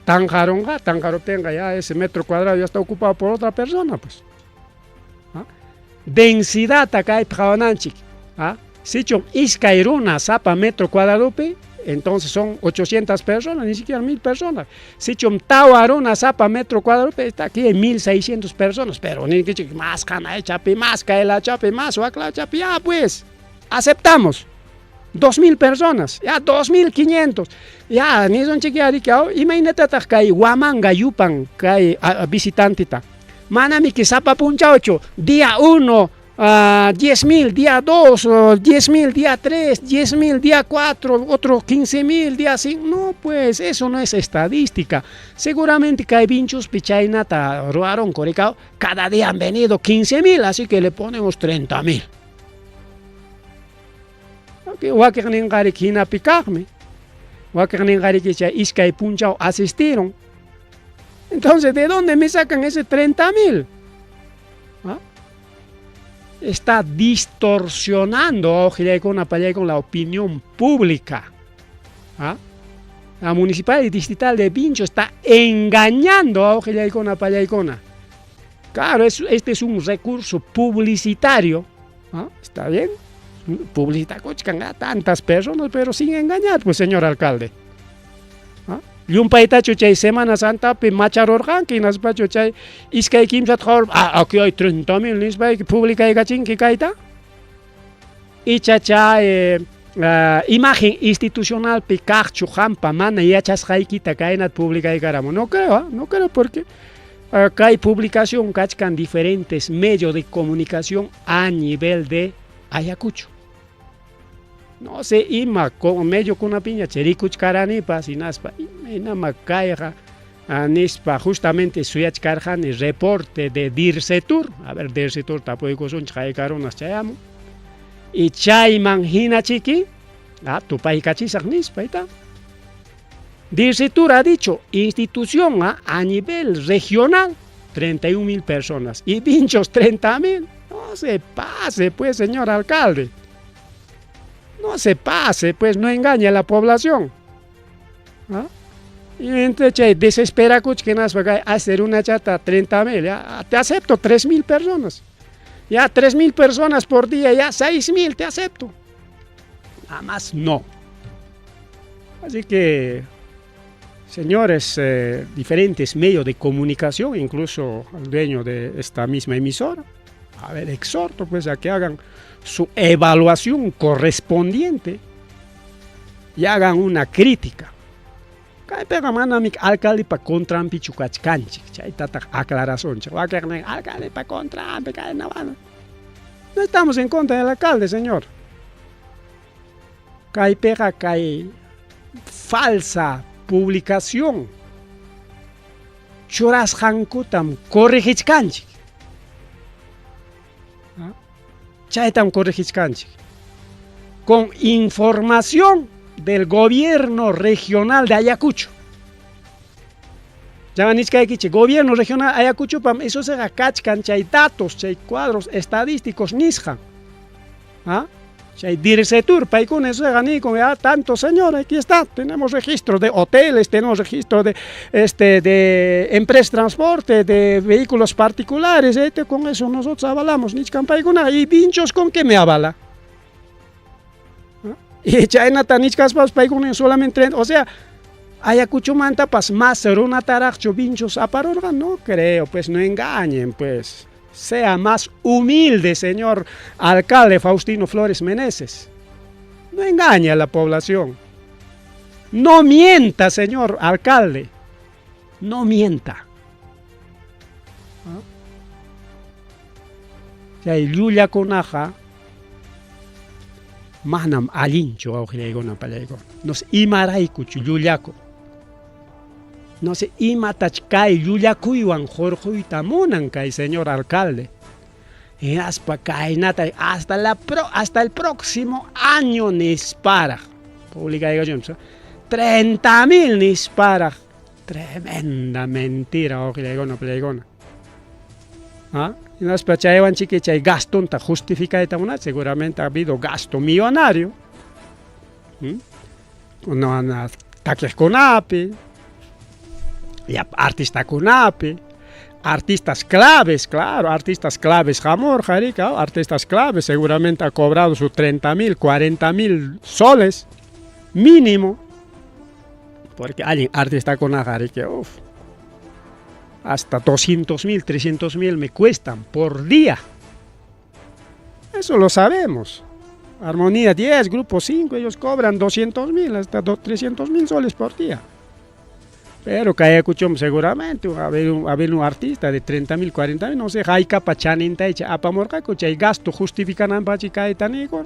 tanqarunqa, tanqaruptinqa ya ese metro cuadrado ya está ocupado por otra persona, pues. Densidadta kaypi qawananchik. Sichum iskay runa sapa metro cuadradopi, entonces son 800 personas, ni siquiera 1000 personas. Sichum tawa runa sapa metro cuadradopi, está aquí hay 1600 personas, pero ni más chapi, más chapi, más chapi, ya pues, aceptamos. 2000 personas, ya 2500. Ya, ni son chiquiaricao, imaynatataq kay Huamanga yupan kay visitanteta. Manami que sapa punchawchu, día 1, 10 000, día 2, 10 000, día 3, 10 000, día 4, otro 15 000, día 5. No, pues eso no es estadística. Seguramente kay Vinchospi chaynata ruwaron coricao, cada día han venido 15 000, así que le ponemos 30 000. Wakiqninqariki hinapi kaqmi. Wakiqninqariki chay iskay punchaw asistieron. Entonces, ¿de dónde me sacan ese 30 000? ¿Ah? Está distorsionando con la opinión pública. ¿Ah? La municipalidad distrital de Vinchos está engañando a Ojillaykuna Pallaykuna. Claro, este es un recurso publicitario. ¿Ah? ¿Está bien? Publicidad a tantas personas, pero sin engañar, pues, señor alcalde. ¿Ah? Llumpaytachu chay Semana Santapi macharurqanki, hinaspachu chay iskay kimsata qhawar, ah, aquí hay 30 000 nispayki publicaykachinki kayta. Icha chay imagen institucionalpi kaqchu qampa mana yachasqaykita kaynata publicaykaramu. No creo, ¿eh? No creo porque kay publicación kachkan diferentes medios de comunicación a nivel de Ayacucho. No sé, ima con medio kunapiña rikuchkaranipas hinaspa imaynama kayqa nispa justamente suyachkarqani reporte de Dircetur. A ver, Dircetur tapuykusunchik haykarunas chayamun. Y chayman hina chiki, tupaykachisaq nispa, está. Dircetur ha dicho, institución a nivel regional, 31 000 personas. Y Vinchos 30 000. No se pase, pues, señor alcalde. No se pase, pues, no engañe a la población. ¿Ah? Y entonces, che, desespera que nas va a hacer una chata 30 000, ya, te acepto 3 000 personas. Ya 3 000 personas por día, ya 6 000, te acepto. Nada más no. Así que, señores, diferentes medios de comunicación, incluso el dueño de esta misma emisora, a ver, exhorto pues a que hagan su evaluación correspondiente y hagan una crítica. Kaypiqa manami alcaldepa contranpichu kachkanchik, chaytataq aclarasunchik. Wakiqnin alcaldepa contranpi kayna. No estamos en contra del alcalde, señor. Kaypiqa kay falsa publicación churasqankutam corregichkanchik. Chaytam corregichkanchik. Con información del gobierno regional de Ayacucho. Ya nichkaykichik, gobierno regional Ayacucho pam eso se kachkan chay datos, chay cuadros estadísticos nisqan. ¿Ah? Chay Dircetur, paykuna eso con ya tanto señor, aquí está, tenemos registro de hoteles, tenemos registro de empresas de transporte, de vehículos particulares, con eso nosotros avalamos, nichkan paykuna, y Vinchos con qué me avala. ¿Ah? Y chaynata nichkaspas paykuna solamente, o sea, Ayacuchomantapas más runataraqchu Vinchos aparurqa, no creo, pues no engañen, pues. Sea más humilde, señor alcalde Faustino Flores Meneses. No engañe a la población. No mienta, señor alcalde. No mienta. ¿Ah? Chay llullakunaqa manam allinchu wawqillaykuna pallaykuna. No sé, imaraykuchu llullaku. No sé, imatach kay llullakuywan hurquyta munan kay señor alcalde. Hinaspa kaynata hasta el próximo año nisparaq. Publicación, 30 000 nisparaq. Tremenda mentira, wawqillaykuna pallaykuna. ¿Ah? Hinaspa chaywan chiki chay gastonta justificayta munan, seguramente ha habido gasto millonario. Takiqkunapi, llapa artistakunapi, artistas claves, claro, artistas claves hamurqa, riki, artistas claves seguramente ha cobrado sus 30.000, 40.000 soles mínimo, porque allin artistakunaqa, riki, uf, hasta 200.000, 300.000 me cuestan por día. Eso lo sabemos. Armonía 10, Grupo 5, ellos cobran 200.000 hasta 300.000 soles por día. Pero kay Ayacucho seguramente a haber un artista de 30.000, 40.000, no sé, haykapa chanintaycha apamurqaku chay gasto justificananpaqchi kayta niykur.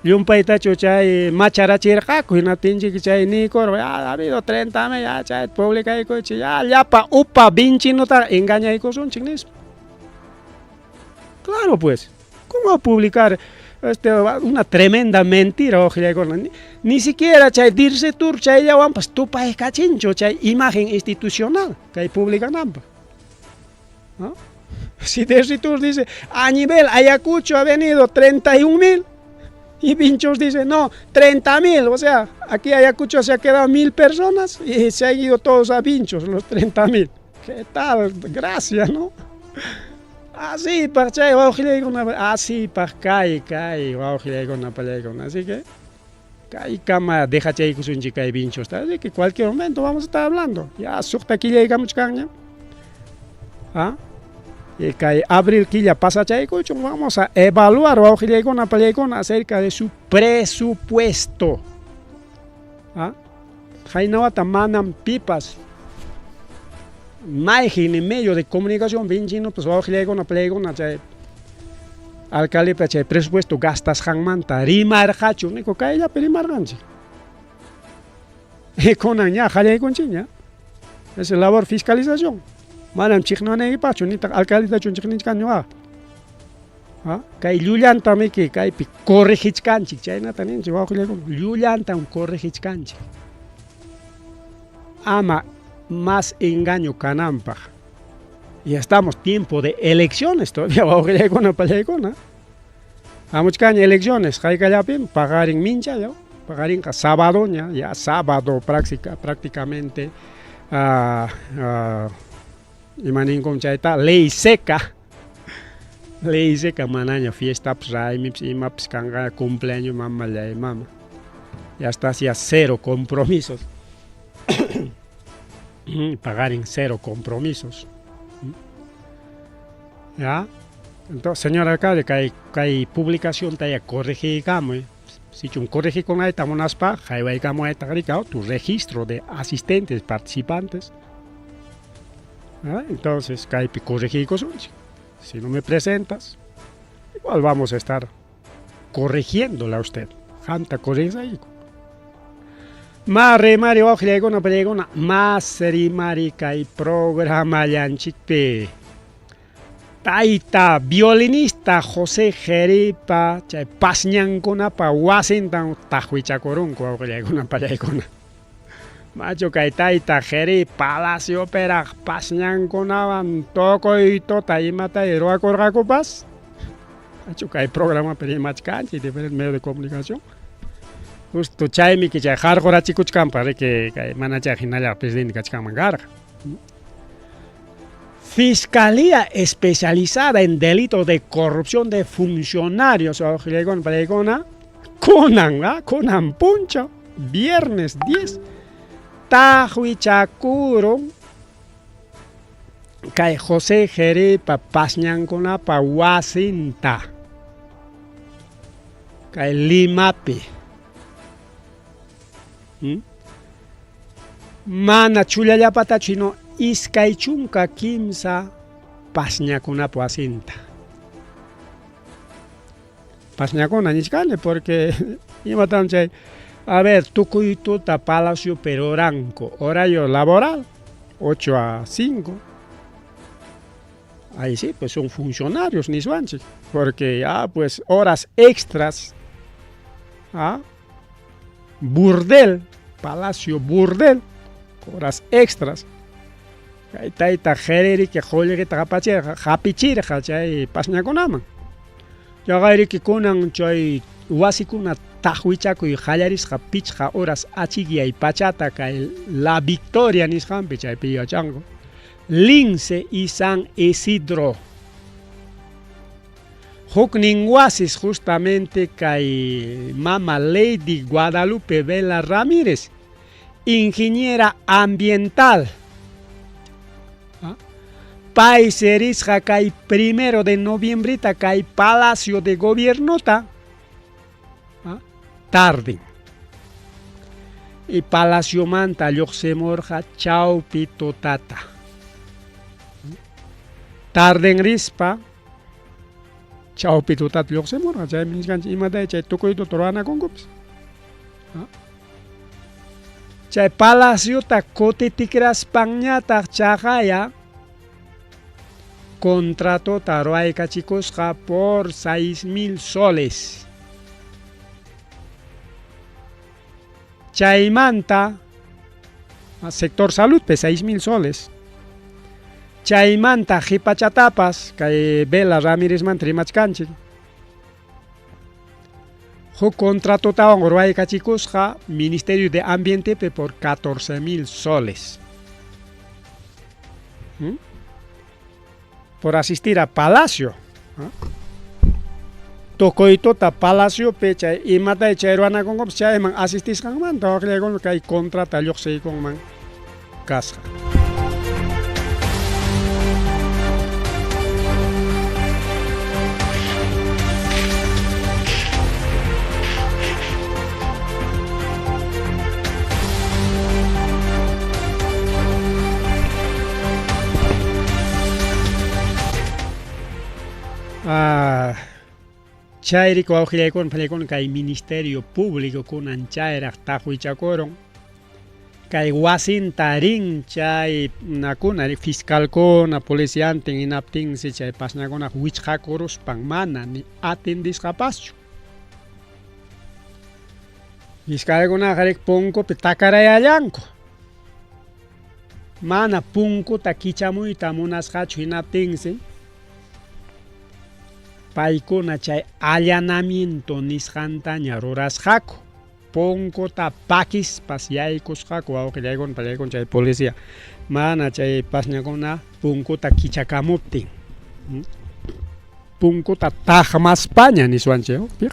Llumpaytachu chay macharachirqaku, hinaptinchik chay niykur, ha habido 30.000, ya chay publicaykuchik, ya llapa upa vinchinota engañaykusunchik nispa. Claro pues, ¿cómo va a publicar una tremenda mentira? Ni, ni siquiera chay Dircetur chayllawanpas tupaykachinchu chay imagen institucional kay publicananpaq, ¿no? Si Dircetur dice, a nivel Ayacucho ha venido 31.000, y Vinchos dice, no, 30.000, o sea, aquí Ayacucho se ha quedado 1.000 personas y se han ido todos a Vinchos, los 30.000. ¿Qué tal? Gracias, ¿no? Así, pa chay wawqillaykuna, así pa kay kay wawqillaykuna pallaykuna. Así que kaykama dejachaykusunchik kay Vinchosta. Así que cualquier momento vamos a estar hablando. Ya suqta killaykamuchkanña. ¿Ah? Y kay abril killa pasachaykuchun vamos a evaluar wawqillaykuna pallaykuna acerca de su presupuesto. ¿Ah? Haynawata manam pipas mayqin medio de comunicación vinchino pues wawqillaykuna pallaykuna chay alcaldepa chay presupuesto gastasqanmanta rimarqachu niko kayllapi rimarqanchik. Y kunan ña qallaykunchikña. Es labor fiscalización. Manam chiqninaykipaqchu nitaq alcaldetachu chiqnichkani ñuqaqa. ¿Ah? Kay llullantamiki kaypi corregichkanchik, chaynata ninchik wawqillaykuna, llullantam corregichkanchik. Ama más engaño kananpaq. Ya estamos tiempo de elecciones todavía, wawqillaykuna pallaykuna. Hamuchkanña elecciones, haykallapim paqarin mincha, paqarinqa sábadoña, ya sábado prácticamente ima ninkum chayta ley seca. Ley seca manaña fiestapas raymipas imapas kanqa cumpleaños mamallay mama. Ya está hacia cero compromisos. Paqarin cero compromisos. ¿Ya? Entonces, señor alcalde, kay kay publicación taya corregiykamuy. Sichum corregikunayta munaspa, haywaykamuwayta tu registro de asistentes, participantes. ¿Ah? Entonces, kaypi corregiykusunchik. Si no me presentas, igual vamos a estar corrigiéndola a usted. Qamta corregisayku. Ma rimari wawqillaykuna pallaykuna, mas rimari kay programallanchikpi. Tayta violinista José Jeripa chay pasñankunapa wasintan taqwichakurunku wawqillaykuna pallaykuna. Machu kay tayta Jeri Palacio peraq pasñankunawan tukuy tuta imata ruwakurqakupas. Machu kay programapi rimachkanchik diferentes medios de comunicación. Justo chaymi chay qarqurachikuchkanpas riki kay mana chay hinalla presidente kachkanman karqa. Fiscalía especializada en delitos de corrupción de funcionarios, wawqillaykuna pallaykuna, kunan, ¿ah? Kunan punchaw, viernes 10, taqwichakurun kay José Jeripa pasñankunapa wasinta kay Limapi. Mana chullallapatachu sino 23 pasñakunapa wasinta. Pasñakuna nichkani porque imatam chay, a ver, tukuy tuta Palacio Peroranco, horario laboral 8 a 5. Ahí sí, pues son funcionarios niswanchik, porque ya pues horas extras, ¿ah? Burdel, Palacio Burdel, horas extras. Kay tayta Jereriki qullqita hapichirqa hapichirqa chay pasñakunaman. Chaqayriki kunan chay wasikuna taqwichakuy qallarisqa pichqa horas achikyay pachata kay La Victoria nisqanpi chaypi yachanku. Lince y San Isidro. Huknin wasis justamente kay mama Lady Guadalupe Vela Ramírez, ingeniera ambiental. Pay serisqa kay primero de noviembrita kay Palacio de Gobiernota tarden. Y palaciomanta lluqsimurqa chawpi tutata. Tarden rispa chawpi tutata lluqsimurqa chaymi nichkanchik imatay chay tukuytuta ruwanakunkupas. Chay palaciota kutitikraspanñataq chaqaya contratota ruwaykachikusqa por 6000 soles. Chaymanta sector salud pe 6000 soles. Chaymanta qhipachatapas kay Vela Ramírezmanta rimachkanchik. Huk contratotawan ruwaykachikusqa Ministerio de Ambientepe por 14000 soles. Por asistir a Palacio. Tukuytuta Palaciopi chay imatay chay ruwanakunkupas chayman asistisqanmanta waqllaykuna kay contrata lluqsiykunman kasqa. Chayrayku wawqillaykuna phallaykuna kay Ministerio Público kunan chayraq taqwichakurun kay wasinta rin chay nakuna fiscalkuna policiantin hinaptinsi chay pasñakunaq wichqakuruspan mana ni atendisqapaschu. Fiscalkunaqa rik punkupi takarayallanku. Mana punkuta kichamuyta munasqachu hinaptinsi paykuna chay allanamiento nisqantaña rurasqaku. Punkuta pakispas yaykusqaku wawqillaykuna pallaykuna chay policía mana chay pasñakuna punkuta kichakamuptin. Punkuta taqmaspaña niswanchik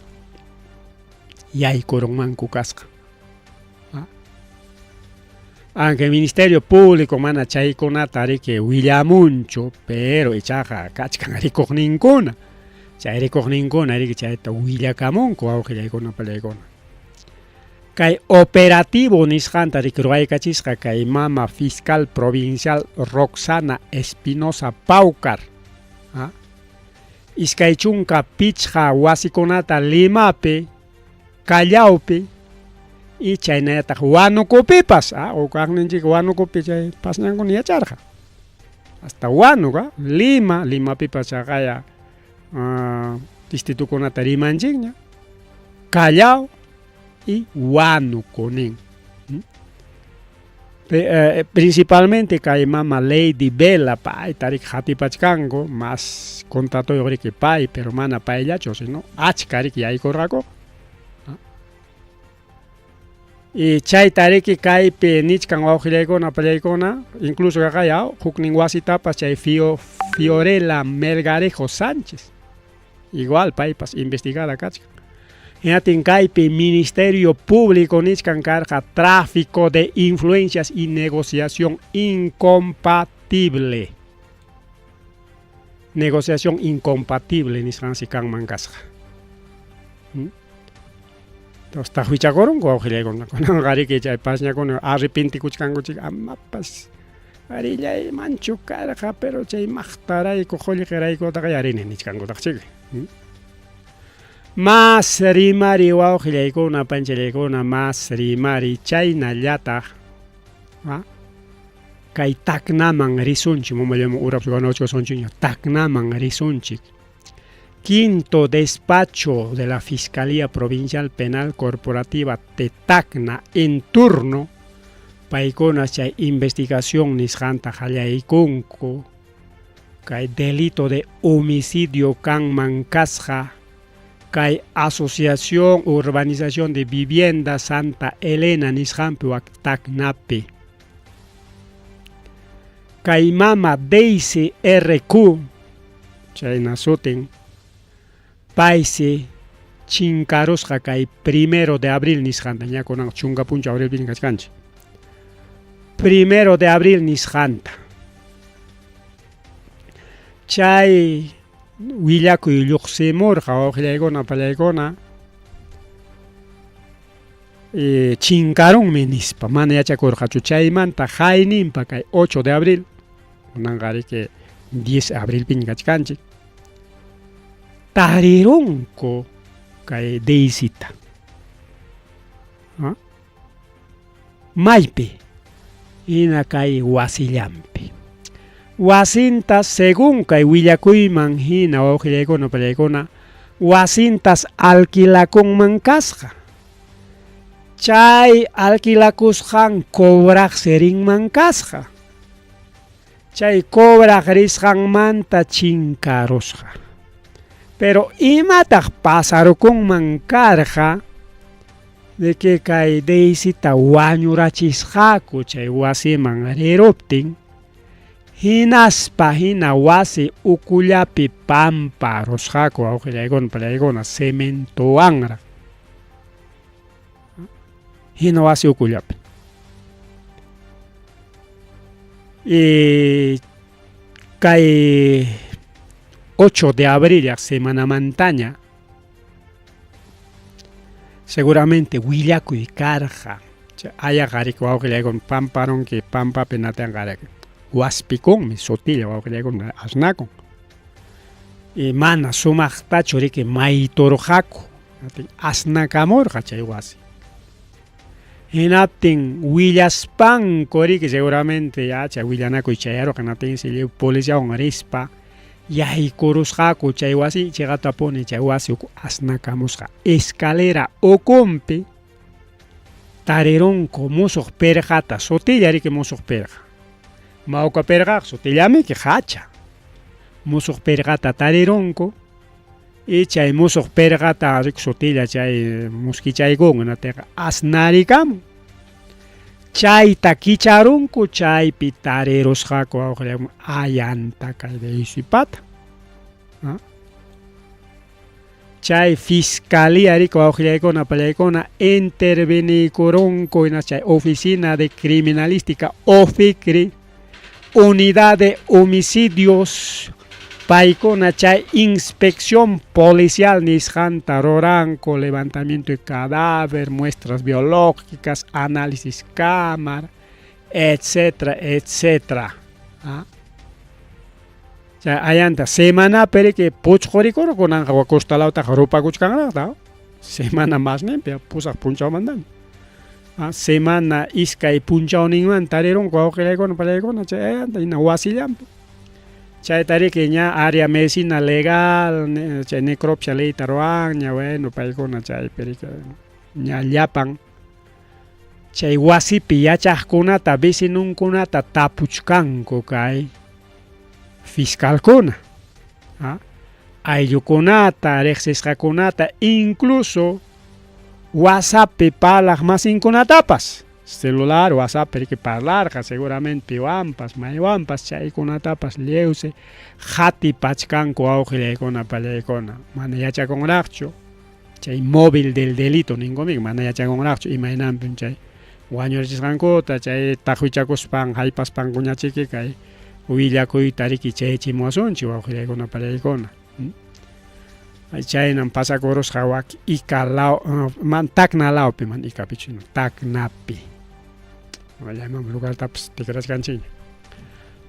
yaykurunmanku kasqa. Aunque Ministerio Público mana chaykunata riki willamunchu, pero ichaqa kachkan rikuqninkuna. Chay rikuqninkuna riki chayta willakamunku wawqillaykuna pallaykuna. Kay operativo nisqanta riki ruwaykachisqa kay mama fiscal provincial Roxana Espinosa Paucar. 25 wasikunata Limapi, Callaupi y chaynallataq Huánucopipas. Ukaqninchik Huánucopi chay pasñankuna yacharqa. Hasta Huánuco, Lima, Limapipas chaqaya distritukunata rimanchikña. Callao y Huánuco nin. Principalmente kay mama Lady Vela payta riki hatipachkanku mas contratoyuq riki pay pero mana payllachu sino achka riki yaykurqaku. Y chayta riki kaypi nichkan wawqillaykuna pallaykuna incluso kaqaya huknin wasitapas chay Fiorella Melgarejo Sánchez igual paypas investigada kachkan. Hinatin kaypi Ministerio Público nichkan karqa tráfico de influencias y negociación incompatible. Negociación incompatible nisqansi kanman kasqa. Entonces taqwichakurunku wawqillaykuna kunanqa riki chay pasñakuna arrepentikuchkankuchik amapas arillaymanchu karqa pero chay maqtarayku qullqiraykutaqa yarini nichkankutaq chik. Mas rimari wawqillaykuna panchallaykuna mas rimari chaynallataq kay Tacnaman risunchik mamallaman urapis ganachiwasunchikña Tacnaman risunchik. Quinto despacho de la Fiscalía Provincial Penal Corporativa de Tacna en turno paykuna chay investigación nisqanta qallaykunku kay delito de homicidio kanman kasqa. Kay Asociación Urbanización de Vivienda Santa Elena nisqanpi wak Tacnapi. Kay mama Daisy RQ chayna sutin paysi chinkarusqa kay primero de abril nisqanta ña kunan chunka punchaw abrilpiña kachkanchik. Primero de abril nisqanta. Chay willakuy lluqsimurqa wawqillaykuna pallaykuna e, chinkarunmi nispa mana yachakurqachu chaymanta hayninpa kay 8 de abril kunanqa riki 10 abrilpiña kachkanchik tarirunku kay Daisita Maypi? Hina kay wasillanpi. Wasinta según kay willakuyman hina wawqillaykuna pallaykuna wasintas alquilakunman kasqa. Chay alquilakusqan cobraqsi rinman kasqa. Chay cobraq risqanmanta chinkarusqa. Pero imataq pasarukunman karqa de que kay Daisita wañurachisqaku chay wasiman riruptin, hinaspa hina wasi ukullapi pamparusqaku wawqillaykuna pallaykuna cementowanraq. Hina wasi ukullapi. Y kay 8 de abril semanamantaña seguramente willakuy karqa ayaqa riki wawqillaykuna pamparunki pampapi natanqa riki waspikunmi sutilla wawqillaykuna asnakun y mana sumaqtachu riki mayturqaku asnakamurqa chay wasi hinaptin willaspanku riki seguramente ya chay willanakuy chayarurqa hinaptinsi lliw policiawan rispa yaykurusqaku chay wasi chiqatapuni chay wasi uku asnakamusqa escalera ukunpi tarirunku musuq pirqata sutilla riki musuq pirqa mawka pirqaqa sutillamiki hacha musuq pirqata tarirunku y chay musuq pirqata riki sutilla chay muskichaykun hinaptinqa asnarikamun chayta kicharunku chaypi tarirusqaku wawqillayku ayanta kay Daisipata chay fiscalía riki wawqillaykuna pallaykuna interveniykurunku hina chay oficina de criminalística OFICRI unidad de homicidios paykuna chay inspección policial nisqanta ruranku levantamiento de cadáver, muestras biológicas, análisis cámara, etcétera, etcétera. Chay ayanta semanapi riki puchqurikurqa kunanqa costalawtaqa rupakuchkanraqta semana masninpi pusaq punchawmantami semana iskay punchawninmanta tarirunku wawqillaykuna pallaykuna chay ayanta hina wasillanpi chayta riki ña área medicina legal chay necropsia leyta ruwanña bueno paykuna chaypi riki ña llapan chay wasipi yachaqkunata vecinunkunata tapuchkanku kay fiscalkuna ayllukunata riqsisqakunata incluso WhatsApppi parlaq masinkunatapas celular WhatsApppi riki parlarqa seguramente piwanpas maywanpas chaykunatapas lliwsi qatipachkanku wawqillaykuna pallaykuna mana yachakunraqchu chay móvil del delito ninkumiki mana yachakunraqchu imaynanpim chay wañurachisqankuta chay taqwichakuspan haypaspankuñachiki kay willakuyta riki chaychimuwasunchik wawqillaykuna pallaykuna chaynam pasakurusqa wak Ica law man Tacna lawpi man Icapichu Tacnapi llaman lugartapas tikrachkanchikña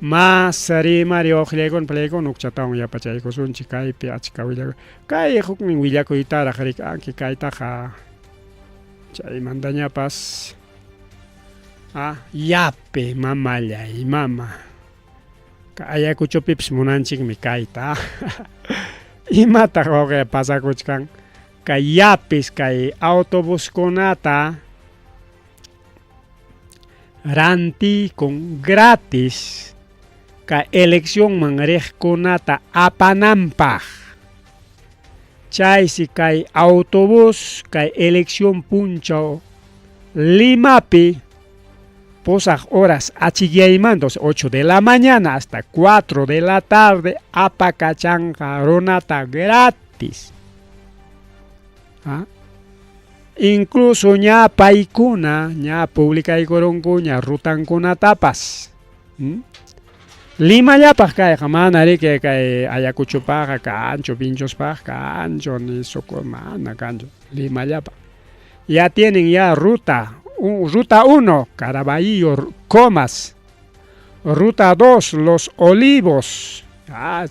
mas rimari wawqillaykuna pallaykuna hukchatawan yapachaykusunchik kaypi achka willakuy kay huknin willakuytaraq riki anki kaytaqa chaymantañapas yapi mamallay mama Ayacuchopipas munanchikmi kayta imataq wawqi pasakuchkan kay yapis kay autobuskunata rantiykun gratis kay eleccionman riqkunata apananpaq. Chaysi kay autobús kay elección punchaw Limapi pusaq horas achikyaymanta, o sea, 8 de la mañana hasta 4 de la tarde apakachanqa runata gratis. ¿Ah? Incluso ña paykuna ña publicaykurunkuña rutankunatapas. Limallapaq kayqa mana riki kay Ayacuchopaqqa kanchu, Vinchospaq kanchu, ni Soco mana kanchu, Limallapaq. Ya tienen ya ruta, ruta 1, Caraballo, Comas, ruta 2, Los Olivos. Ah,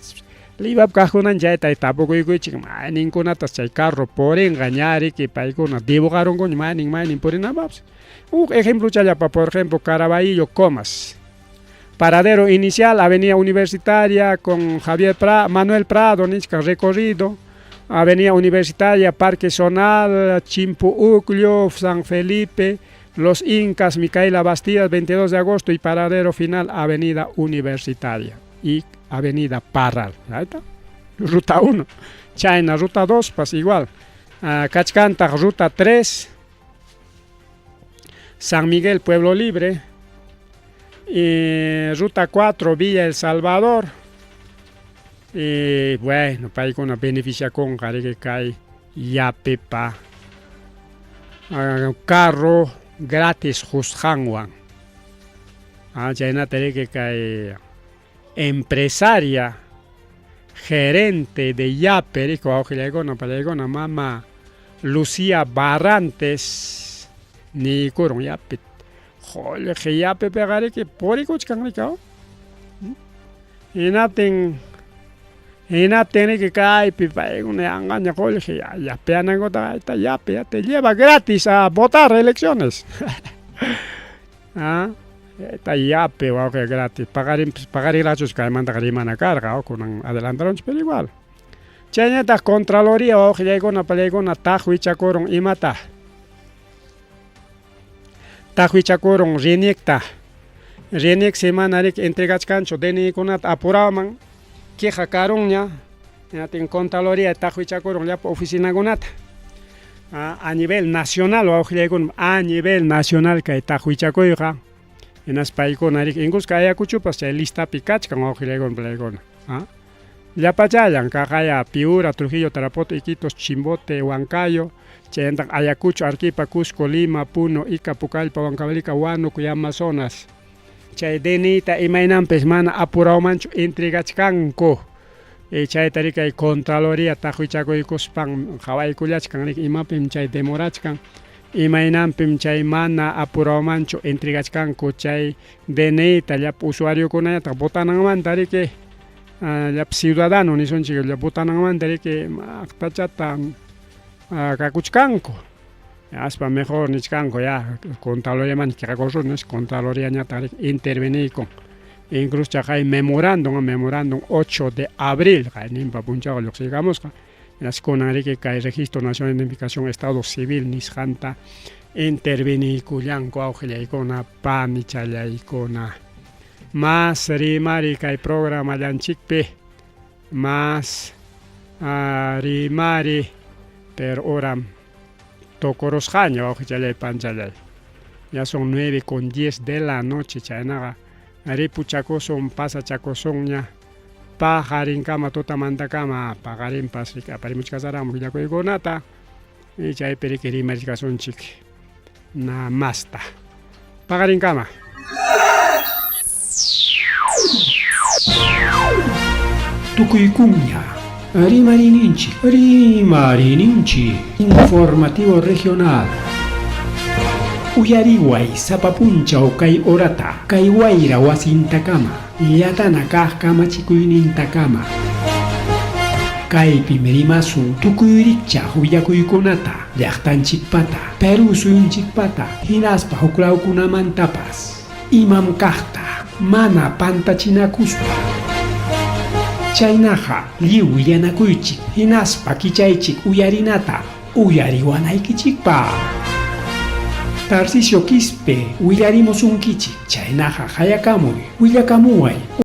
Limap kaqkunan chayta tapukuykuychik, mayninkunatas chay carro purinqa ña riki paykuna dibujarunkuña maynin maynin purinapaqpas. Huk ejemplo challapa, por ejemplo, Caraballo, Comas. Paradero inicial, Avenida Universitaria con Javier Manuel Prado, nichka recorrido. Avenida Universitaria, Parque Zonal, Chimpu Ucllo, San Felipe, Los Incas, Micaela Bastidas, 22 de agosto y paradero final, Avenida Universitaria y Avenida Parral. Ahí está. Ruta 1. China, ruta 2, pues igual. Kachkantaq, ruta 3. San Miguel, Pueblo Libre. Y ruta 4, Villa El Salvador. Y bueno, paykuna beneficiakunqa riki kay Yapepa carro gratis qusqanwan. Chaynata riki kay empresaria gerente de Yape, riki wawqillaykuna pallaykuna mama Lucía Barrantes niykurun Yape qullqi Yapepiqa riki purikuchkan riki. Hinaptin hinaptin riki kaypi paykuna yanqaña qullqi yapeanankuta Yape ya te lleva gratis a votar elecciones. Yape wawqi gratis paqarinpas paqarinraqchus kaymantaqa rimana karqa kunan adelantaronchik pero igual. Chaynataq Contraloría wawqillaykuna pallaykuna taqwichakurun imata taqwichakurun RENIECta. RENIEC semana riki entregachkanchu DNIkunata apuraman queja karunña hinatin Contraloría taqwichakurun llapa oficinakunata. A nivel nacional wawqillaykuna a nivel nacional kay taqwichakuyqa hinaspa paykuna riki incluso kay Ayacuchopas chay listapi kachkan wawqillaykuna pallaykuna. Llapachallan kaqaya Piura, Trujillo, Tarapoto, Iquitos, Chimbote, Huancayo, chaymantaq Ayacucho, Arequipa, Cusco, Lima, Puno, Ica, Pucallpa, Huancavelica, Huánuco y Amazonas. Chay DNIta imaynanpis mana apurawmanchu entregachkanku. Chayta riki kay Contraloría taqwichakuykuspan qhawaykullachkan riki imapim chay demorachkan, imaynanpim chay mana apurawmanchu entregachkanku chay DNIta llapa usuariokunallataq votananmanta riki llapa ciudadano nisunchik votananmanta riki aqtachata kakuchkanku. Aspa mejor nichkanku ya Contraloriaman quejakuruni Contraloriañataq riki interveniykun. Incluso chaqay memorándum, memorándum 8 de abril qayninpa punchawqa lluqsiykamusqa. Hinaspa kunan riki kay Registro Nacional de Identificación Estado Civil nisqanta interveniykullanku wawqillaykuna panichallaykuna. Más rimari kay programallanchikpi más rimari pero horam tukurusqaña wawqichallay panchallay. Ya son 9:10 de la noche chaynaqa ripuchakusun pasachakusunña paqarinkama tutamantakama paqarinpas riki aparimuchkasaraqmi willakuykunata y chaypi riki rimarichkasunchik namasta. Paqarinkama. Tukuykunña rimarininchik rimarininchik informativo regional. Uyariway sapa punchaw kay horata kay wayra wasintakama llatana kaq kamachikuynintakama. Kaypim rimasun tukuy rikchaq willakuykunata llaqtanchikpata, Perú suyunchikpata hinaspa huklawkunamantapas. Imam kaqta mana pantachinakuspa. Chaynaqa lliw willanakuychik hinaspa kichaychik uyarinata uyariwanaykichikpaq. Tarcisio Quispe willarimusunkichik chaynaqa hayakamuy willakamuway.